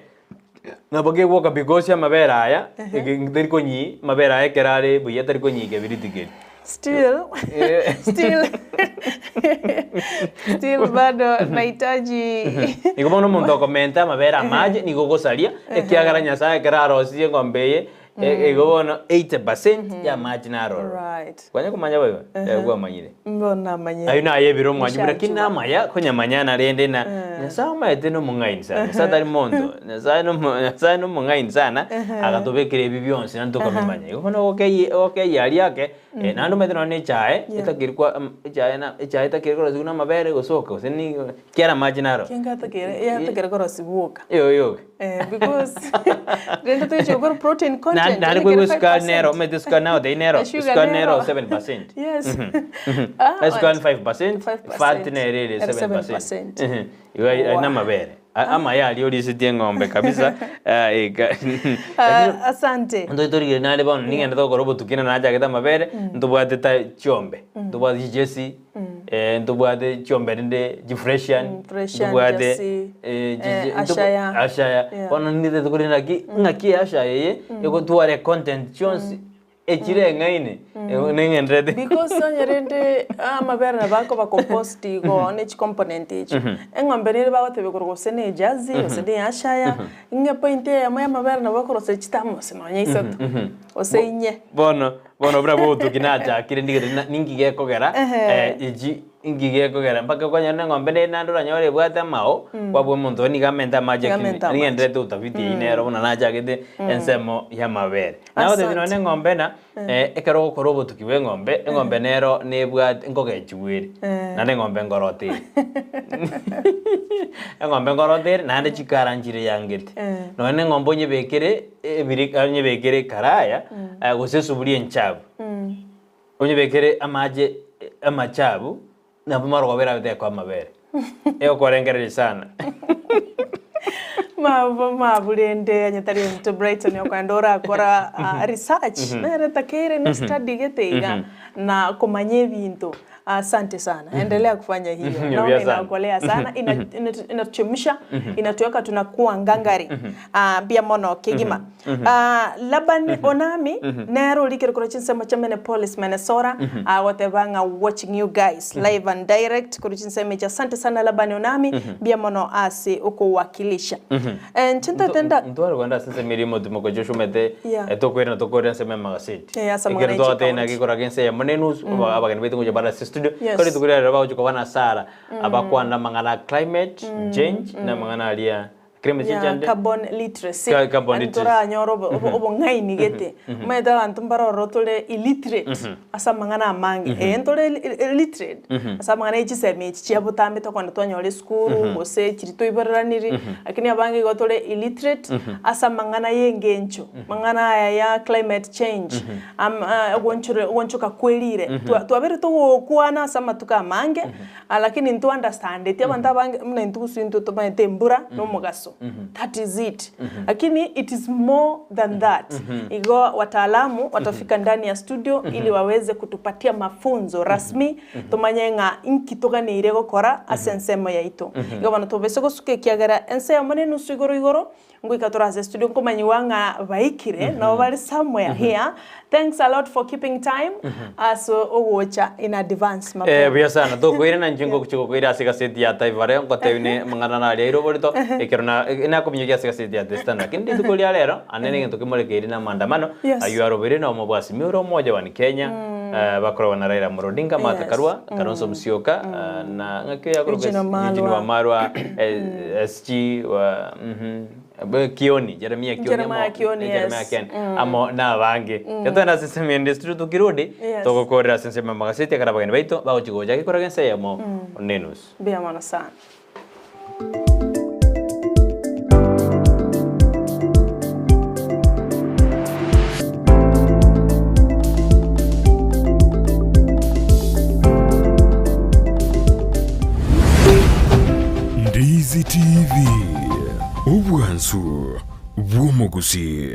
nabo kegwoka because amabere aya, eke tari konyii, amabere aya ekero are buya tari konyii kebiriti keria.
Still, still, still bado nahitaji
Igo bono omonto okomenta amabere amache nigo ogosaria, ekiagera Nyasaye ekero arosirie eng'ombe eye, igo bono 80% ya amache naroro.
Right.
Kwanya komanya boigo? Eh, kwamanyire.
Bono namanyire.
Ayio naye ebiro omwanchi buna ki
Nishajua.
namaya konyamanyana rende na Nyasaye omanyete nomong'aini sana. Nyasaye tari monto. Nyasaye nomo Nyasaye nomong'aini sana agatobekera ebi bionsi naende tokamimanya. Igo bono ogokei ogokei aria ake eh, naende omanyete nonye na echae etakeri kwa echae na echae etakeri korosiwa na amabere gose oka gose nigo ekiagera amache naro.
Kenge atakere yatakere korosiwa oka.
Yoyoke.
Eh, because rende toiche gokora protein content
Naende
onye
koigwa
kere
esukari nero
5%.
omanyete esukari nagotebia nero
Na sugar
esukari nero
nero.
7%.
Yes. Ah,
Esukari
what?
5%,
5%.
fat nere ere
Ere
7%.
7%.
Mhm. Igo ai- ai
Wow.
namabere. A- Amaya aria orisetie eng'ombe kabisa. Ah, eka.
Ah, asante.
Ntoi torigere nare bono ning'ende togokora obotuki na nachagete amabere, ntobwate ta chiombe, ntobwate chichesi, ntobwate chiombe rende chifreshian,
Freshian,
ntobwate
Jersey,
eh, chi- chi-
Ashaya.
Ashaya.
Yeah.
Bono nintete korende naki, ng'aki Ashaya eye, egotwara econtent chionsi, echire eng'aini, ning'enderete.
Because onye rende amabere nabo akoba composed igo ne chicomponent echio, eng'ombe nere bagotebia korwa gose ne ejersey, gose ne Ashaya, ng'a epoint eyemo ya amabere nabo okorosia chithermos nonye isato, gose inye.
Bono, bono buna botuki nachakire ndigete na ninki gekogera echi inki gekogera mpaka okonyora eng'ombe nere naende oranyore ebwate amao, kwabua omonto oyo nigo amente amache
Nigo
lakini
amente amache.
nigendererete utafiti eywo nero buna nachagete ensemo y'amabere. Nagotebia
Asante.
nonye eng'ombe ng'a ekero ogokora obotuki bwa eng'ombe, eng'ombe nero nebwate nkogechigwa ere, naende eng'ombe nkorote ere. Eng'ombe nkorote ere naende chikara nchire yangete. Nonye na eng'ombe onyebekere ebirika onyebekere ekaraya gose esuburia enchabu, onyebekere amache amachabu, nabo marogoba erabe tekoa amabere. Egokorengereria sana.
Mabo mabu rende onye tari omonto Brighton okogenda orakora ah, research nere etakeire ne study gete iga na komanya ebinto. Asante sana endelea kufanya hiyo naona
Buya sana.
inaokolea sana inatuchemsha inatuweka tunakuwa ngangari Ah, mbuya mono kegima Ah, Laban Onami nere orikire korwa chinsemo chia Minneapolis Minnesota agoteba ng'a watching you guys live and direct korwa chinsemo echi asante sana Laban Onami mbuya mono ase okowakilisha Eh, inche ntagete nda
Ntware kogenda ase ensemo eria omotimo gochia oshomete
Yeah.
tokoirana tokorera ensemo y'amagaseti.
Eh, ase amang'ana
Ekero twagoteba
ye
naki
chikaunti.
korwa ense eyemo na enusu, abageni baito ngochia bare ase studio,
Yes.
kore rituko ria rero bagochia koba na Sarah, abakwana amang'ana a climate change, na amang'ana aria climate change
Yeah,
ande
carbon literacy.
Carbon
Yaani
literacy.
toranyore obong'aini gete. Omanyete abanto mbare ororo tore illiterate ase amang'ana amange. Ee ntore illiterate ase amang'ana ye chisemi echi chia botambe tokogenda twanyora esukuru gose chiria toiboreraniri, lakini abange igo tore illiterate ase amang'ana ya engencho, amang'ana aya ya climate change, ogoonchoka kwerire. Twabeire togokwana ase amatuko amange, Lakini intwe understandeti abanto abange buna intwe gose intwe tomaete embura na omogaso that is it lakini it is more than that igo wataalamu watafika ndani ya studio ili waweze kutupatia mafunzo rasmi tomanye ng'a inki toganeire gokora ase ensemo yaito igo bono tobese gosuka ekiagera ense eyemo na enusu igoro igoro Ngoika tore ase studio nkomanyiwa ng'a baikire nabo bare somewhere here. Thanks a lot for keeping time ase ogocha in advance
Eh,
mapema.
buya sana tokoirana inche ngogochia gokoira ase egaseti ya Taifa Leo ngotebi ne amang'ana nare aire oborito ekero na nakominyokia ase egaseti ya The Standard lakini rituko ria rero ande negento kemorekeire na maandamano
Yes.
aywo arobeire na omobwasimi ore omoja one Kenya eh, bakorogwa na Raila Amolo Odinga, Martha
Yes.
Karua, Kalonzo Musyoka na ng'aki oyo akorokwa
Eugene Wamalwa.
Eugene Wamalwa eh, SG wa mhm, Kioni, Jeremiah Kioni
Jeremiah
amo-
Kioni,
eh, Jeremiah
yes.
Kioni amo nabange. Yatwenda ase ensemo ende studio tukirudi
Yes.
togokorera ase ensemo y'amagaseti ekero abageni baito bagochi gocha gekoraga ense eyemo nenusu.
Mbuya mono sana.
Ndizi TV, obwansu bw'omogusii.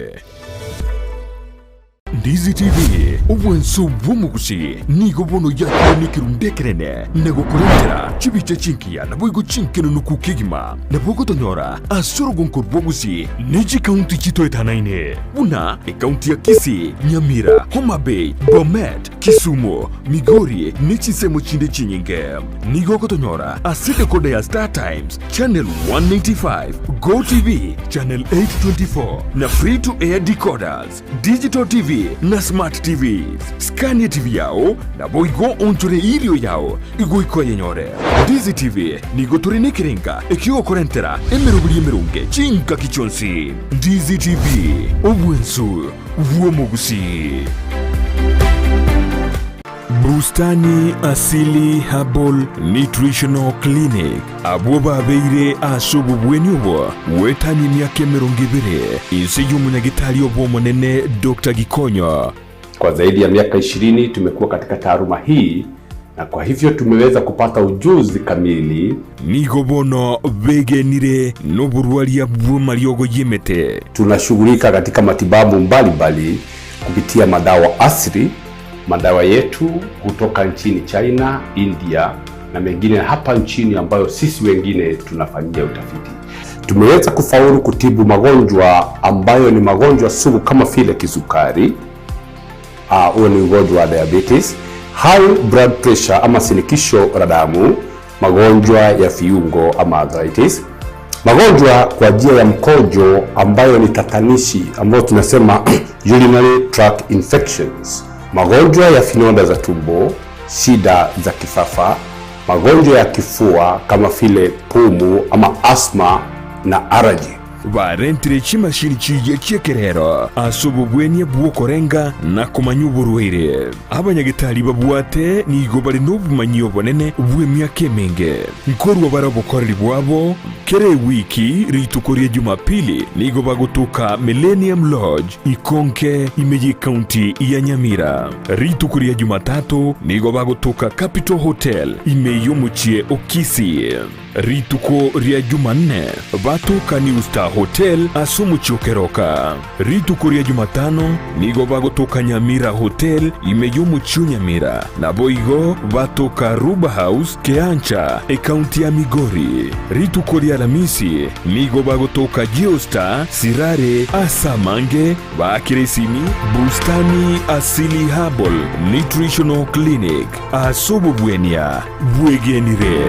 Ndizi TV, obwanso bw'omogusi, nigo bono yakire nekerundu ekenene na gokorentera chibicha chingiya naboigo chinkenunuku kegima. Nabo ogotonyora ase orogonko rw'obogusi ne chikaunti chitoetanaine buna ekaunti ya Kisii, Nyamira, Homa Bay, Bomet, Kisumu, Migori ne chinsemo chinde chinyinge. Nigo ogotonyora ase decoder ya Star Times, Channel 195, Go TV, Channel 824 na Free to Air decoders, Digital TV na Smart TVs. Scan TV yao naboigo onchore irio yao igoika oyenyore. Ndizi TV nigo tore nekerenga ekiogokorentera emeroberi emeronge chingaki chionsi. Ndizi TV, obwensu bw'omogusii. Bustani Asili Herbal Nutritional Clinic, abwo babeire ase obobweni obo goetania emiaka emerongo ebere inse y'omonyagitari obo omonene Doctor Gikonyo.
Kwa zaidi ya miaka ishirini tumekuwa katika taaluma hii na kwa hivyo tumeweza kupata ujuzi kamili.
Nigo bono begenire noborwaria bw'amariogo y'emete.
Tunashughulika katika matibabu mbalimbali kupitia madawa asili. Madawa yetu hutoka nchini China, India na mengine hapa nchini ambayo sisi wengine tunafanyia utafiti. Tumeweza kufaulu kutibu magonjwa ambayo ni magonjwa sugu kama vile kisukari, huo ni ugonjwa wa diabetes, high blood pressure ama shinikizo la damu, magonjwa ya viungo ama arthritis, magonjwa kwa njia ya mkojo ambayo ni tatanishi ambayo tunasema urinary tract infections, magonjwa ya vidonda za tumbo, shida za kifafa, magonjwa ya kifua kama vile pumu ama asthma na allergy.
Barentire chimashini chiria chi'ekerero ase obobwenia bw'okorenga na komanya oborwaire. Abanyagetari babwate nigo bare nobomanyi obonene bw'emiaka emenge. Nkorua bare obokoreri bwabo kera ewiki rituko ria Jumapili nigo bagotoka Millennium Lodge Ikonke ime y'ecounty ya Nyamira. Rituko ria Jumatatu nigo bagotoka Capital Hotel ime y'omochie o Kisii. Rituko ria Jumanne batoka New Star Hotel ase omochie o Keroka. Rituko ria Jumatano nigo bagotoka Nyamira Hotel ime y'omochie o Nyamira, naboigo batoka Ruba House Keancha, ecounty ya Migori. Rituko ria Alamisi nigo bagotoka Geostar Sirare ase amange baakire esimi Bustani Asili Herbal Nutritional Clinic ase obobwenia bwegenire.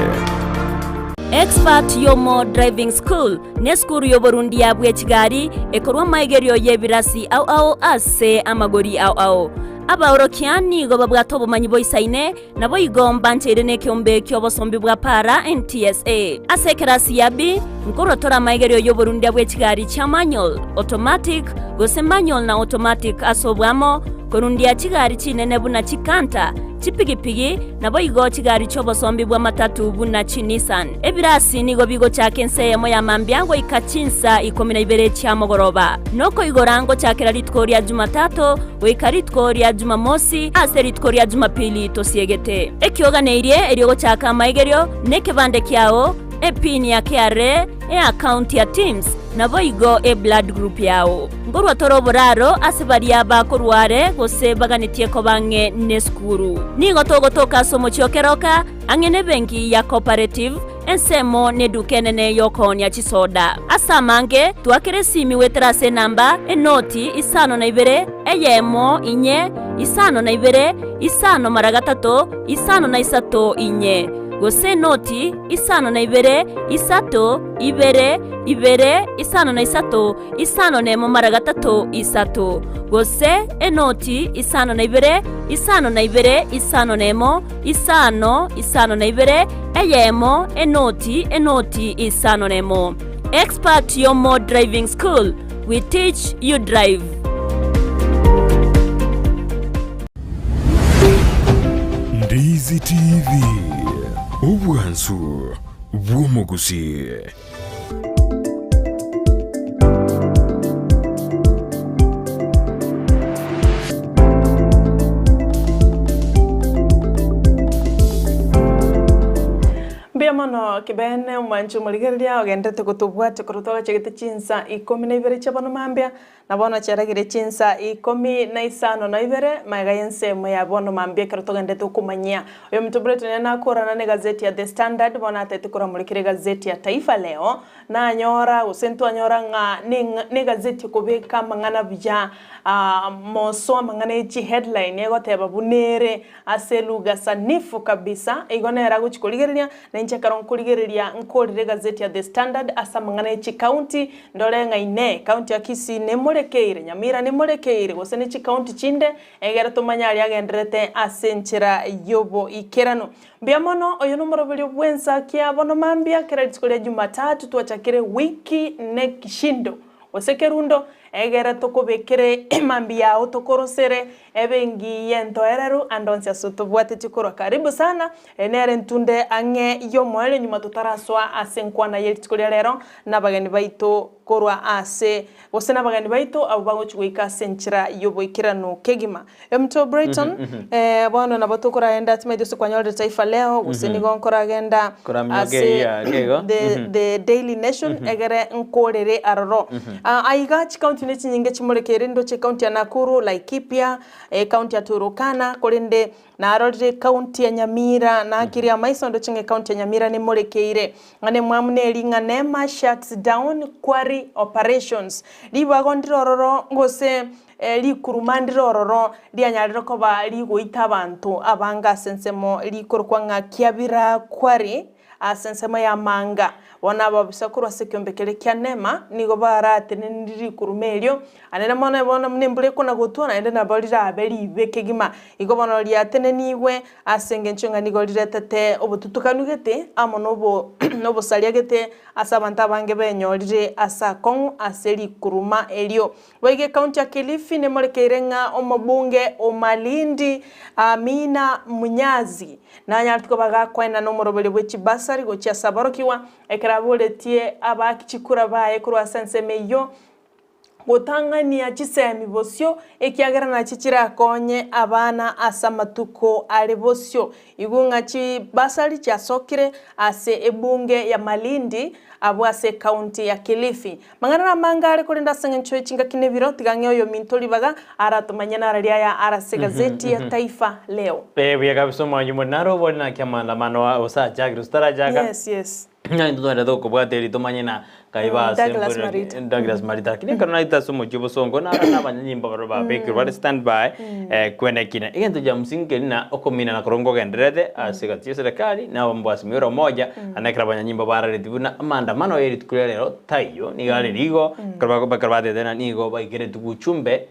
Expert Yomo Driving School nesukuru y'oborundia bwe chigari ekorwa amaigerio y'ebirasi ao ao ase amagori ao ao. Abaorokia nigo babwate obomanyi boisaine, naboigo mbancheire nekeombe ki'obosombi bwa para, NTSA. Ase ekerasi ya B, nkorwa tore amaigerio y'oborundia bwe chigari chia manual, automatic, gose manual na automatic ase oboamo, korundia chigari chinene buna chikanter, chipigipigi, naboigo chigari chi'obosombi bw'amatatu buna chiNissan. Ebirasi nigo bigochaka ensa eyemo ya mambia goika chinsa ikomi na ibere chia mogoroba. Nokoigora ngochakera rituko ria Jumatato goika rituko ria Jumamosi, ase rituko ria Jumapili tosiegete. Ekioganeirie erio gochaka amaigerio nekebande kiao, epin ya KRA, eaccount ya TIMS, naboigo eblood group yao. Nkorwa tore oboraro ase baria bakorwa are gose baganetie koba ang'e nesukuru. Nigo togotoka ase omochie o Keroka, ang'e nebenki ya Cooperative, ensemo neduka enene y'okoonia chisoda. Ase amange, twakere esimi goetera ase enamba, enoti, isano na ibere, eyemo, inye, isano na ibere, isano mara gatato, isano na isato, inye, gose enoti, isano na ibere, isato, ibere, ibere, isano na isato, isano nemo mara gatato, isato, gose enoti, isano na ibere, isano na ibere, isano nemo, isano, isano na ibere, eyemo, enoti, enoti, isano nemo. Expert Yomo Driving School, we teach you drive.
Ndizi TV, obwansu bw'omogusii.
Mbuya mono Kibene, omwanchi omorigereria ogenderete gotobwatia korwa twagachagete chinsa ikomi na ibere chia bono mambia. Na bono chiaragire chinsa ikomi na isano na ibere, magega y'ensemo ya bono mambia ekero togenderete okomanyia. Oyominto Breton nere nakorana negazeti ya The Standard, bono atete koramorikera egazeti ya Taifa Leo, nanyora gose ntwanyora ng'a negazeti ekobeka amang'ana buya moso amang'ana e chiheadline egoteba buna ere ase elugha sanifu kabisa, igo nere agochia korigereria, na inche ekero nkorigereria nkorire egazeti ya The Standard ase amang'ana e chicounty, Ndore ng'a Inee, county ya Kisii nemorekeire, Nyamira nemorekeire, gose ne chicounty chinde, egere tomanye aria agendererete ase enchera y'oboikeranu. Mbuya mono, oyo nomoroberio bw'ensakia bono mambia, kera rituko ria Jumatatu twachakire wiki nekishindo, gose kerundo, egere tokobekere mambia yao tokorosere ebe engiya entoereru ande onsi ase otobwatetie korwa. Karibu sana, Eye nere entunde ang'e y'omoerio nyuma totarasoa ase enkwana ye rituko ria rero nabageni baito korwa ase gose nabageni baito abwo bagochia goika ase enchera y'oboikeranu kegima. Omonto Brighton, eh, bono nabo tokoragenda timaeti gose kwanyorire Taifa Leo gose nigo nkoragenda
Koraminyoka
ase
eria ake igo.
the, the Daily Nation egere nkorere aroro. Ah, aiga chikaunti ne chinyinge chimorekeire ndoche ekaunti ya Nakuru, Laikipia, ekaunti ya Turukana korende Narorire ekaunti ya Nyamira, nakirie amaiso ndoche ng'a ekaunti ya Nyamira nemorekeire. Ng'a nemwamu neri ng'a nema shuts down quarry operations. Ribago ndire ororo gose rikuruma ndire ororo rianyarire koba rigoita abanto abange ase ensemo rikorokwa ng'a Kiabira Quarry Ase ensemo y'amanga, bono ababisa korwa ase ekeombe keria kia Nema nigo baratenenirie rikuruma erio, anene mono bono buna embura ekona-gotwa, naende nabo rirabe riibe kegima. Igo bono riatenenigwe ase engencho ng'a nigo riretete obotutukanu gete amo nobo nobosaria gete ase abanto abange benyorire ase akong'u ase rikuruma erio. Boigo ekaunti ya Kilifi nemorekeire ng'a omobunge o Malindi Amina Munyazi nanyarete koba gakoenana omoroberio bwe chibasari gochia ase aborokigwa ekero aboretie abaaki chikura baye korwa ase ensemo eyio gotang'ania chisemi bosio ekiagera nachio chirakonye abana ase amatuko are bosio. Igwe ng'a chibasari chiasokire ase ebunge ya Malindi abwo ase ekaunti ya Kilifi. Mang'ana namange are korende ase engencho ye chingaki na ebiro, tiga ng'e oyominto ribaga aratomanye narari aya are ase egazeti ya Taifa Leo.
Ee buya kabisa omwanchi more naro obore naki amaandamano a gose achakire gose tarachaka.
Yes, yes.
Ng'a intwe togende tokobwata eri tomanye na kai base
Douglas Marita.
Douglas Marita. Lakini ekero naete ase omochie obosongo naro na abanyanyimbo barabwo babekirwe bare stand by kwenekina. Egento kia msingi keri na okominana korwa nkogendererete ase egati ya eserekari na abamboasi mwe umoja naende ekero abanyanyimbo bararetie buna amaandamano ye rituko ria rero taiyo nigo are rigo ekero ekero batete ng'a nigo baikeretie gochumbe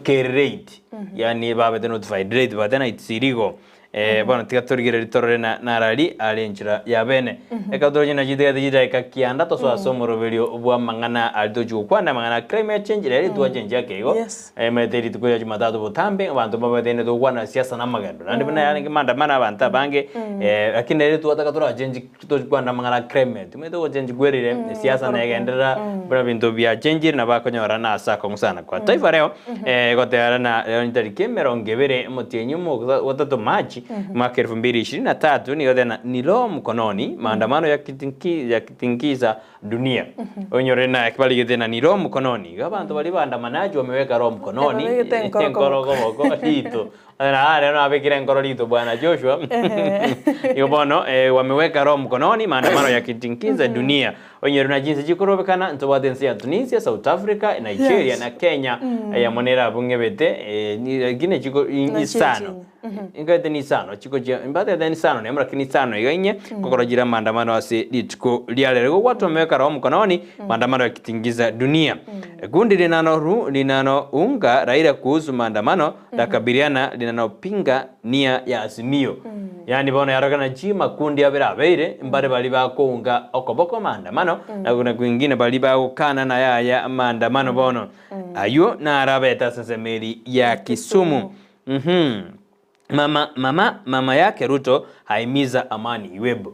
kere late yaani babete notified late but then it's illegal bono tiga torigererie torore na narari are enchera ya bene. Ekero toroche nachi tigati chidakika kianda tosoe ase omoroberio bwa amang'ana aria tochi gokwana amang'ana a climate change rero twachenchia ake igo Emete rituko ria Jumatatu botambe, abanto mbabateine togokwana siasa na amagendo. Naende buna yarenge maandamano abanto abange, lakini rero twataka torachenji tokwane amang'ana a climate. Omanyete ogochenji kwerire, esiasa negenderera, buna ebinto biachenchire nabo akonyora na ase akong'u sana. Kwa Taifa Leo, egotera na lero nitariki emerongo ebere omotienyi omo gatato Machi, mwaka elfu mbili ishirini na tatu, nigo egoteba ni roho mkononi, maandamano yakitingiza Dunia. Onyore na barigete na ni roho mkononi. Iga abanto baria baandamanaji wameweka roho mkononi,
Babegete enkoro
enkoro koboko rito. Ah, rero nabekire enkoro rito bwana Joshua. Igo bono eh, wameweka roho mkononi, maandamano yakitingiza dunia. Onyore na chinse chikorobekana ntobwate ense ya Tunisia, South Africa, Nigeria
Yes.
na Kenya. Eyemo nere abwo ng'ebete eh, ni- lakini chiko
Na chiri
isano.
chinye.
Inkaete nisano chikochia mbatete nisano nemo lakini isano iga inye kokora chire maandamano ase rituko ria rero. Igo gwatomeka roho mkononi maandamano yakitingiza dunia. Kundi linano ru linalounga Raila kuhusu maandamano lakabiliana linalopinga nia ya Azimio. Yaani bono yarokana chi makundi abere abeire mbare baria bakounga okoboko maandamano na kuna kwingine baria bagokana na yaya maandamano bono. Aywo naro abete ase ensemo eria ya Kisumu. Mama mama mama yake Ruto ahimiza amani iwebo.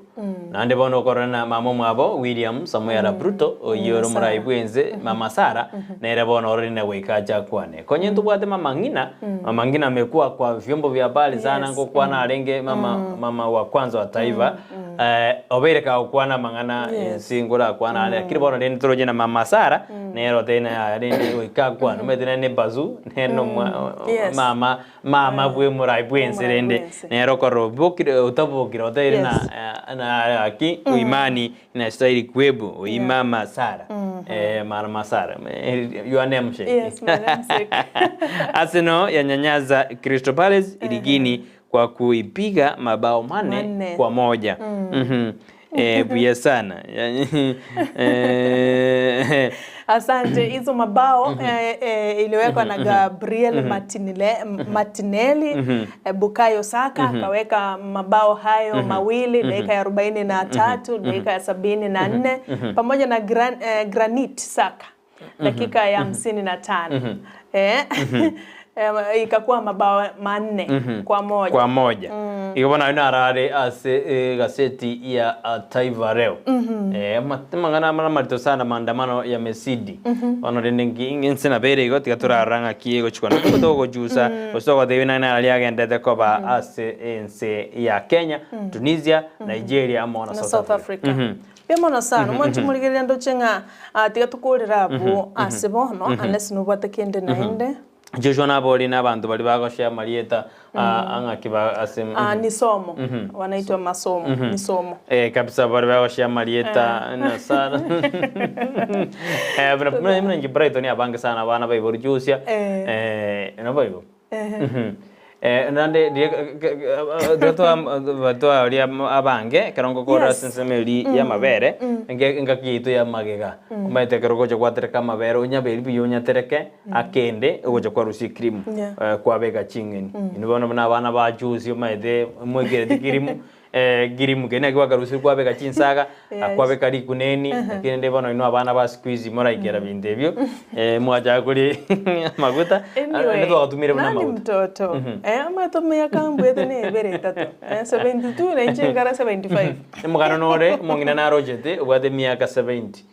Naende bono okorora na mama omwabo William Samoei Arap Ruto oyio ore omorai bwense mama Sarah nere bono ororire na goika ache akwane. Konye ntobwate mama ng'ina, mama ng'ina amekuwa kwa vyombo vya habari sana
Yes.
ngokwana arenge mama mama wa kwanza wa taifa eh, obeire kagokwana amang'ana
Yes.
ense ngorakwana are lakini bono rende toroche na mama Sarah nere otebire na yaya rende goika akwane omanyete nere ne bazuu nere nomwa
Yes.
mama Mama bw'omorai bw'ense
Omorai
rende
bw'ense.
nere okorora obokire otabokire oteire na
Yes.
eh, na aki imani inastahili kuwepo oyi mama Sara eh, mama Sara Eh, your namesake
Yes, my namesake.
Arsenal yanyanyaza Crystal Palace ligini kwa kuipiga mabao mane,
Manne.
kwa moja Mhm. Eh, buya sana Eh,
Asante. Hizo mabao eh, eh, iliwekwa na Gabriel Martinele, Martinelli eh, Bukayo Saka akaweka mabao hayo mawili dakika ya 43, dakika ya 74 pamoja na Gran, eh, Granit Saka dakika ya 55 eh, eh, ikakuwa mabao manne kwa moja.
kwa moja igo bono ayio narare ase egaseti ya ah, Taifa Leo Eh, ama- amang'ana amare amarito sana maandamano ya mesidi bono rende nki- inse nabere igo tiga torarora ng'aki egochikwana nigo togochusa gose togotebi nang'e nari agendete koba ase ense ya Kenya Tunisia Nigeria amo na
na
South,
South
Africa,
Africa. Mbuya mono sana mwanche morigereria ndoche ng'a ah, tiga tokorere abwo ase bono unless nobwate kende naende.
Joshua naborie na abanto baria bagoshare amarieta ah, ng'aki ba ase
Ah, ni somo wanaitwa masomo ni somo
Eh, kabisa baria bagoshare amarieta na sana eh, buna buna buna inche Brighton abange sana abana baibori Josia
Eh.
eh, naboigo Mhm. Eh, naende riria tiga twa twaoria abange ekero ngokora
Yes.
ase ensemo eria ya amabere, enge engaki yaito ya magega, omanyete ekero ogocha gwatereka amabere onyaberi buya onyatereke akende ogocha kwarusia ecream
Yeah.
eh, kwabeka ching'eni. Inwe bono buna abana ba juzi omanyete moikereti kirimu kirimu keria naki gwakarusirie kwabeka chinsaga,
Yes.
kwabeka rikuneni, lakini rende bono inwe abana ba siku hizi moraikera binto ebio, mwachaka koria amaguta,
Anyway,
naende twagatumire buna
nani
amaguta.
mtoto eh, amato miaka mbwete ne ebere etato eh, 72 na inche nkara 75
Omogano nore, omong'ina narochete, obwate emiaka 70,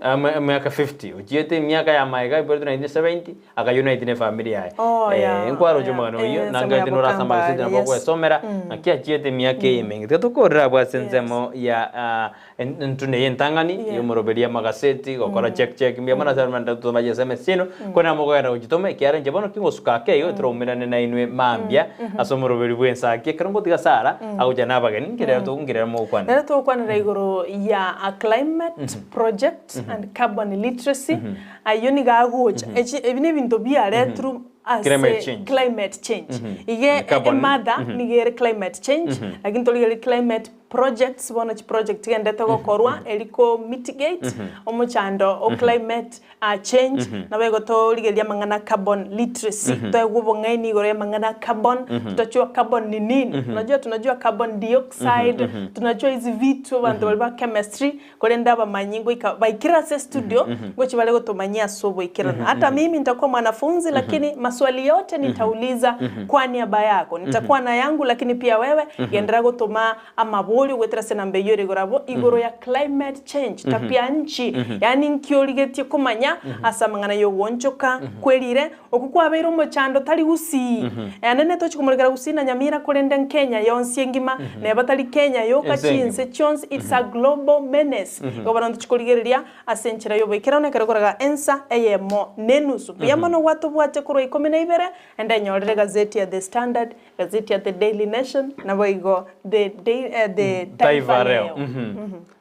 Ame- emiaka 50, ochiete emiaka ya magega, aiboretwe 1970, aka unite ne efamiri yaye.
Oh, yeah,
Nkwaroche
yeah.
omogano oyio,
Eh,
nanga
ensemo ya
ete norase
Bokamba,
amaseseni nabo
yes.
ogwesomera, naki achiete emiaka eye emenge. Tiga tokorere abwo ase ensemo ya ah, en- entune eye entang'ani,
Yeah.
ya omoroberi amagaseti, gokora check check, mbuya mono ase abande totoma chi sms chiaino, korende nabo mokogenda gochitoma, ekiagera inche bono kingosuka ake igo, toraumerane nainwe mambia, ase omoroberi bw'ensaki. Ekero ngotiga Sarah, agocha na abageni, nki rero to nki rero mogokwanera?
Rero togokwanera igoro ya a climate project and carbon literacy, ayio nigo agocha, echi ebi na ebinto biaretirwe ase
Climate change.
climate change. Iga
Carbon.
emother nigo ere climate change, lakini torigereria climate projects bono chiproject chigendete gokorwa eri ko mitigate omochando o climate change, nabo igo torigereria amang'ana a carbon literacy, toegwe obong'aini igoro y'amang'ana a carbon, tutachua carbon ni nini, unajua tunajua carbon dioxide, tunajua hizi vitu abanto baria ba chemistry, Korende abamanyi ngoika baikire ase estudio, ngochia bare gotomanyia ase oboikeranu. Hata mimi nitakuwa mwanafunzi lakini maswali yote nitauliza kwa niaba yako. Nitakuwa na yangu lakini pia wewe genderera gotoma amaborio goetera ase enamba eyio ere igoro abwo igoro ya climate change, tabia nchi, yaani nki origetie komanya ase amang'ana y'ogoonchoka kwerire, okwo kwabeire omochando tari gusii. Naende netochi komorekera gusii na Nyamira korende Kenya yonsi engima, neba tari Kenya yoka
Ense engima.
chinse chionsi, it's a global menace. Igo bono ntochi korigereria ase enchera y'oboikeranu ekero koraga ensa eyemo na enusu. Mbuya mono gwatobwatia korwa ikomi na ibere, ende nyorere gazeti ya The Standard, gazeti ya The Daily Nation, naboigo The Dai- eh, The
Taifa
Taifa
Leo.
Leo.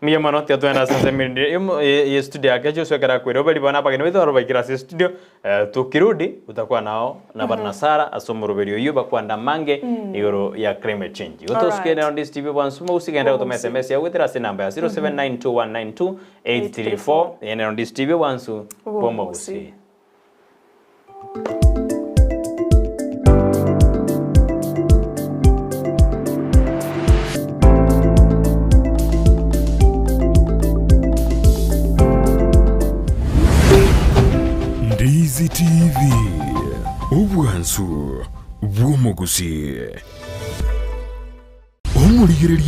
Mbuya mono tiga togende ase ensemo ende emo- ye- ye studio yake Joshua ekero akoira oberi bono abageni baito barobaikire ase estudio eh, tukirudi utakuwa nao na bana Sara ase omoroberi oyio bakwanda amange igoro ya climate change. Igo tosuke
Alright.
nero Ndisi TV bwansu mogusii genda gotoma SMS yago goetera ase enamba ya 0792192834 eye nero Ndisi TV bwansu bw'omogusii.
Ndizi TV, obwansu. bw'omogusii. Omorigereria.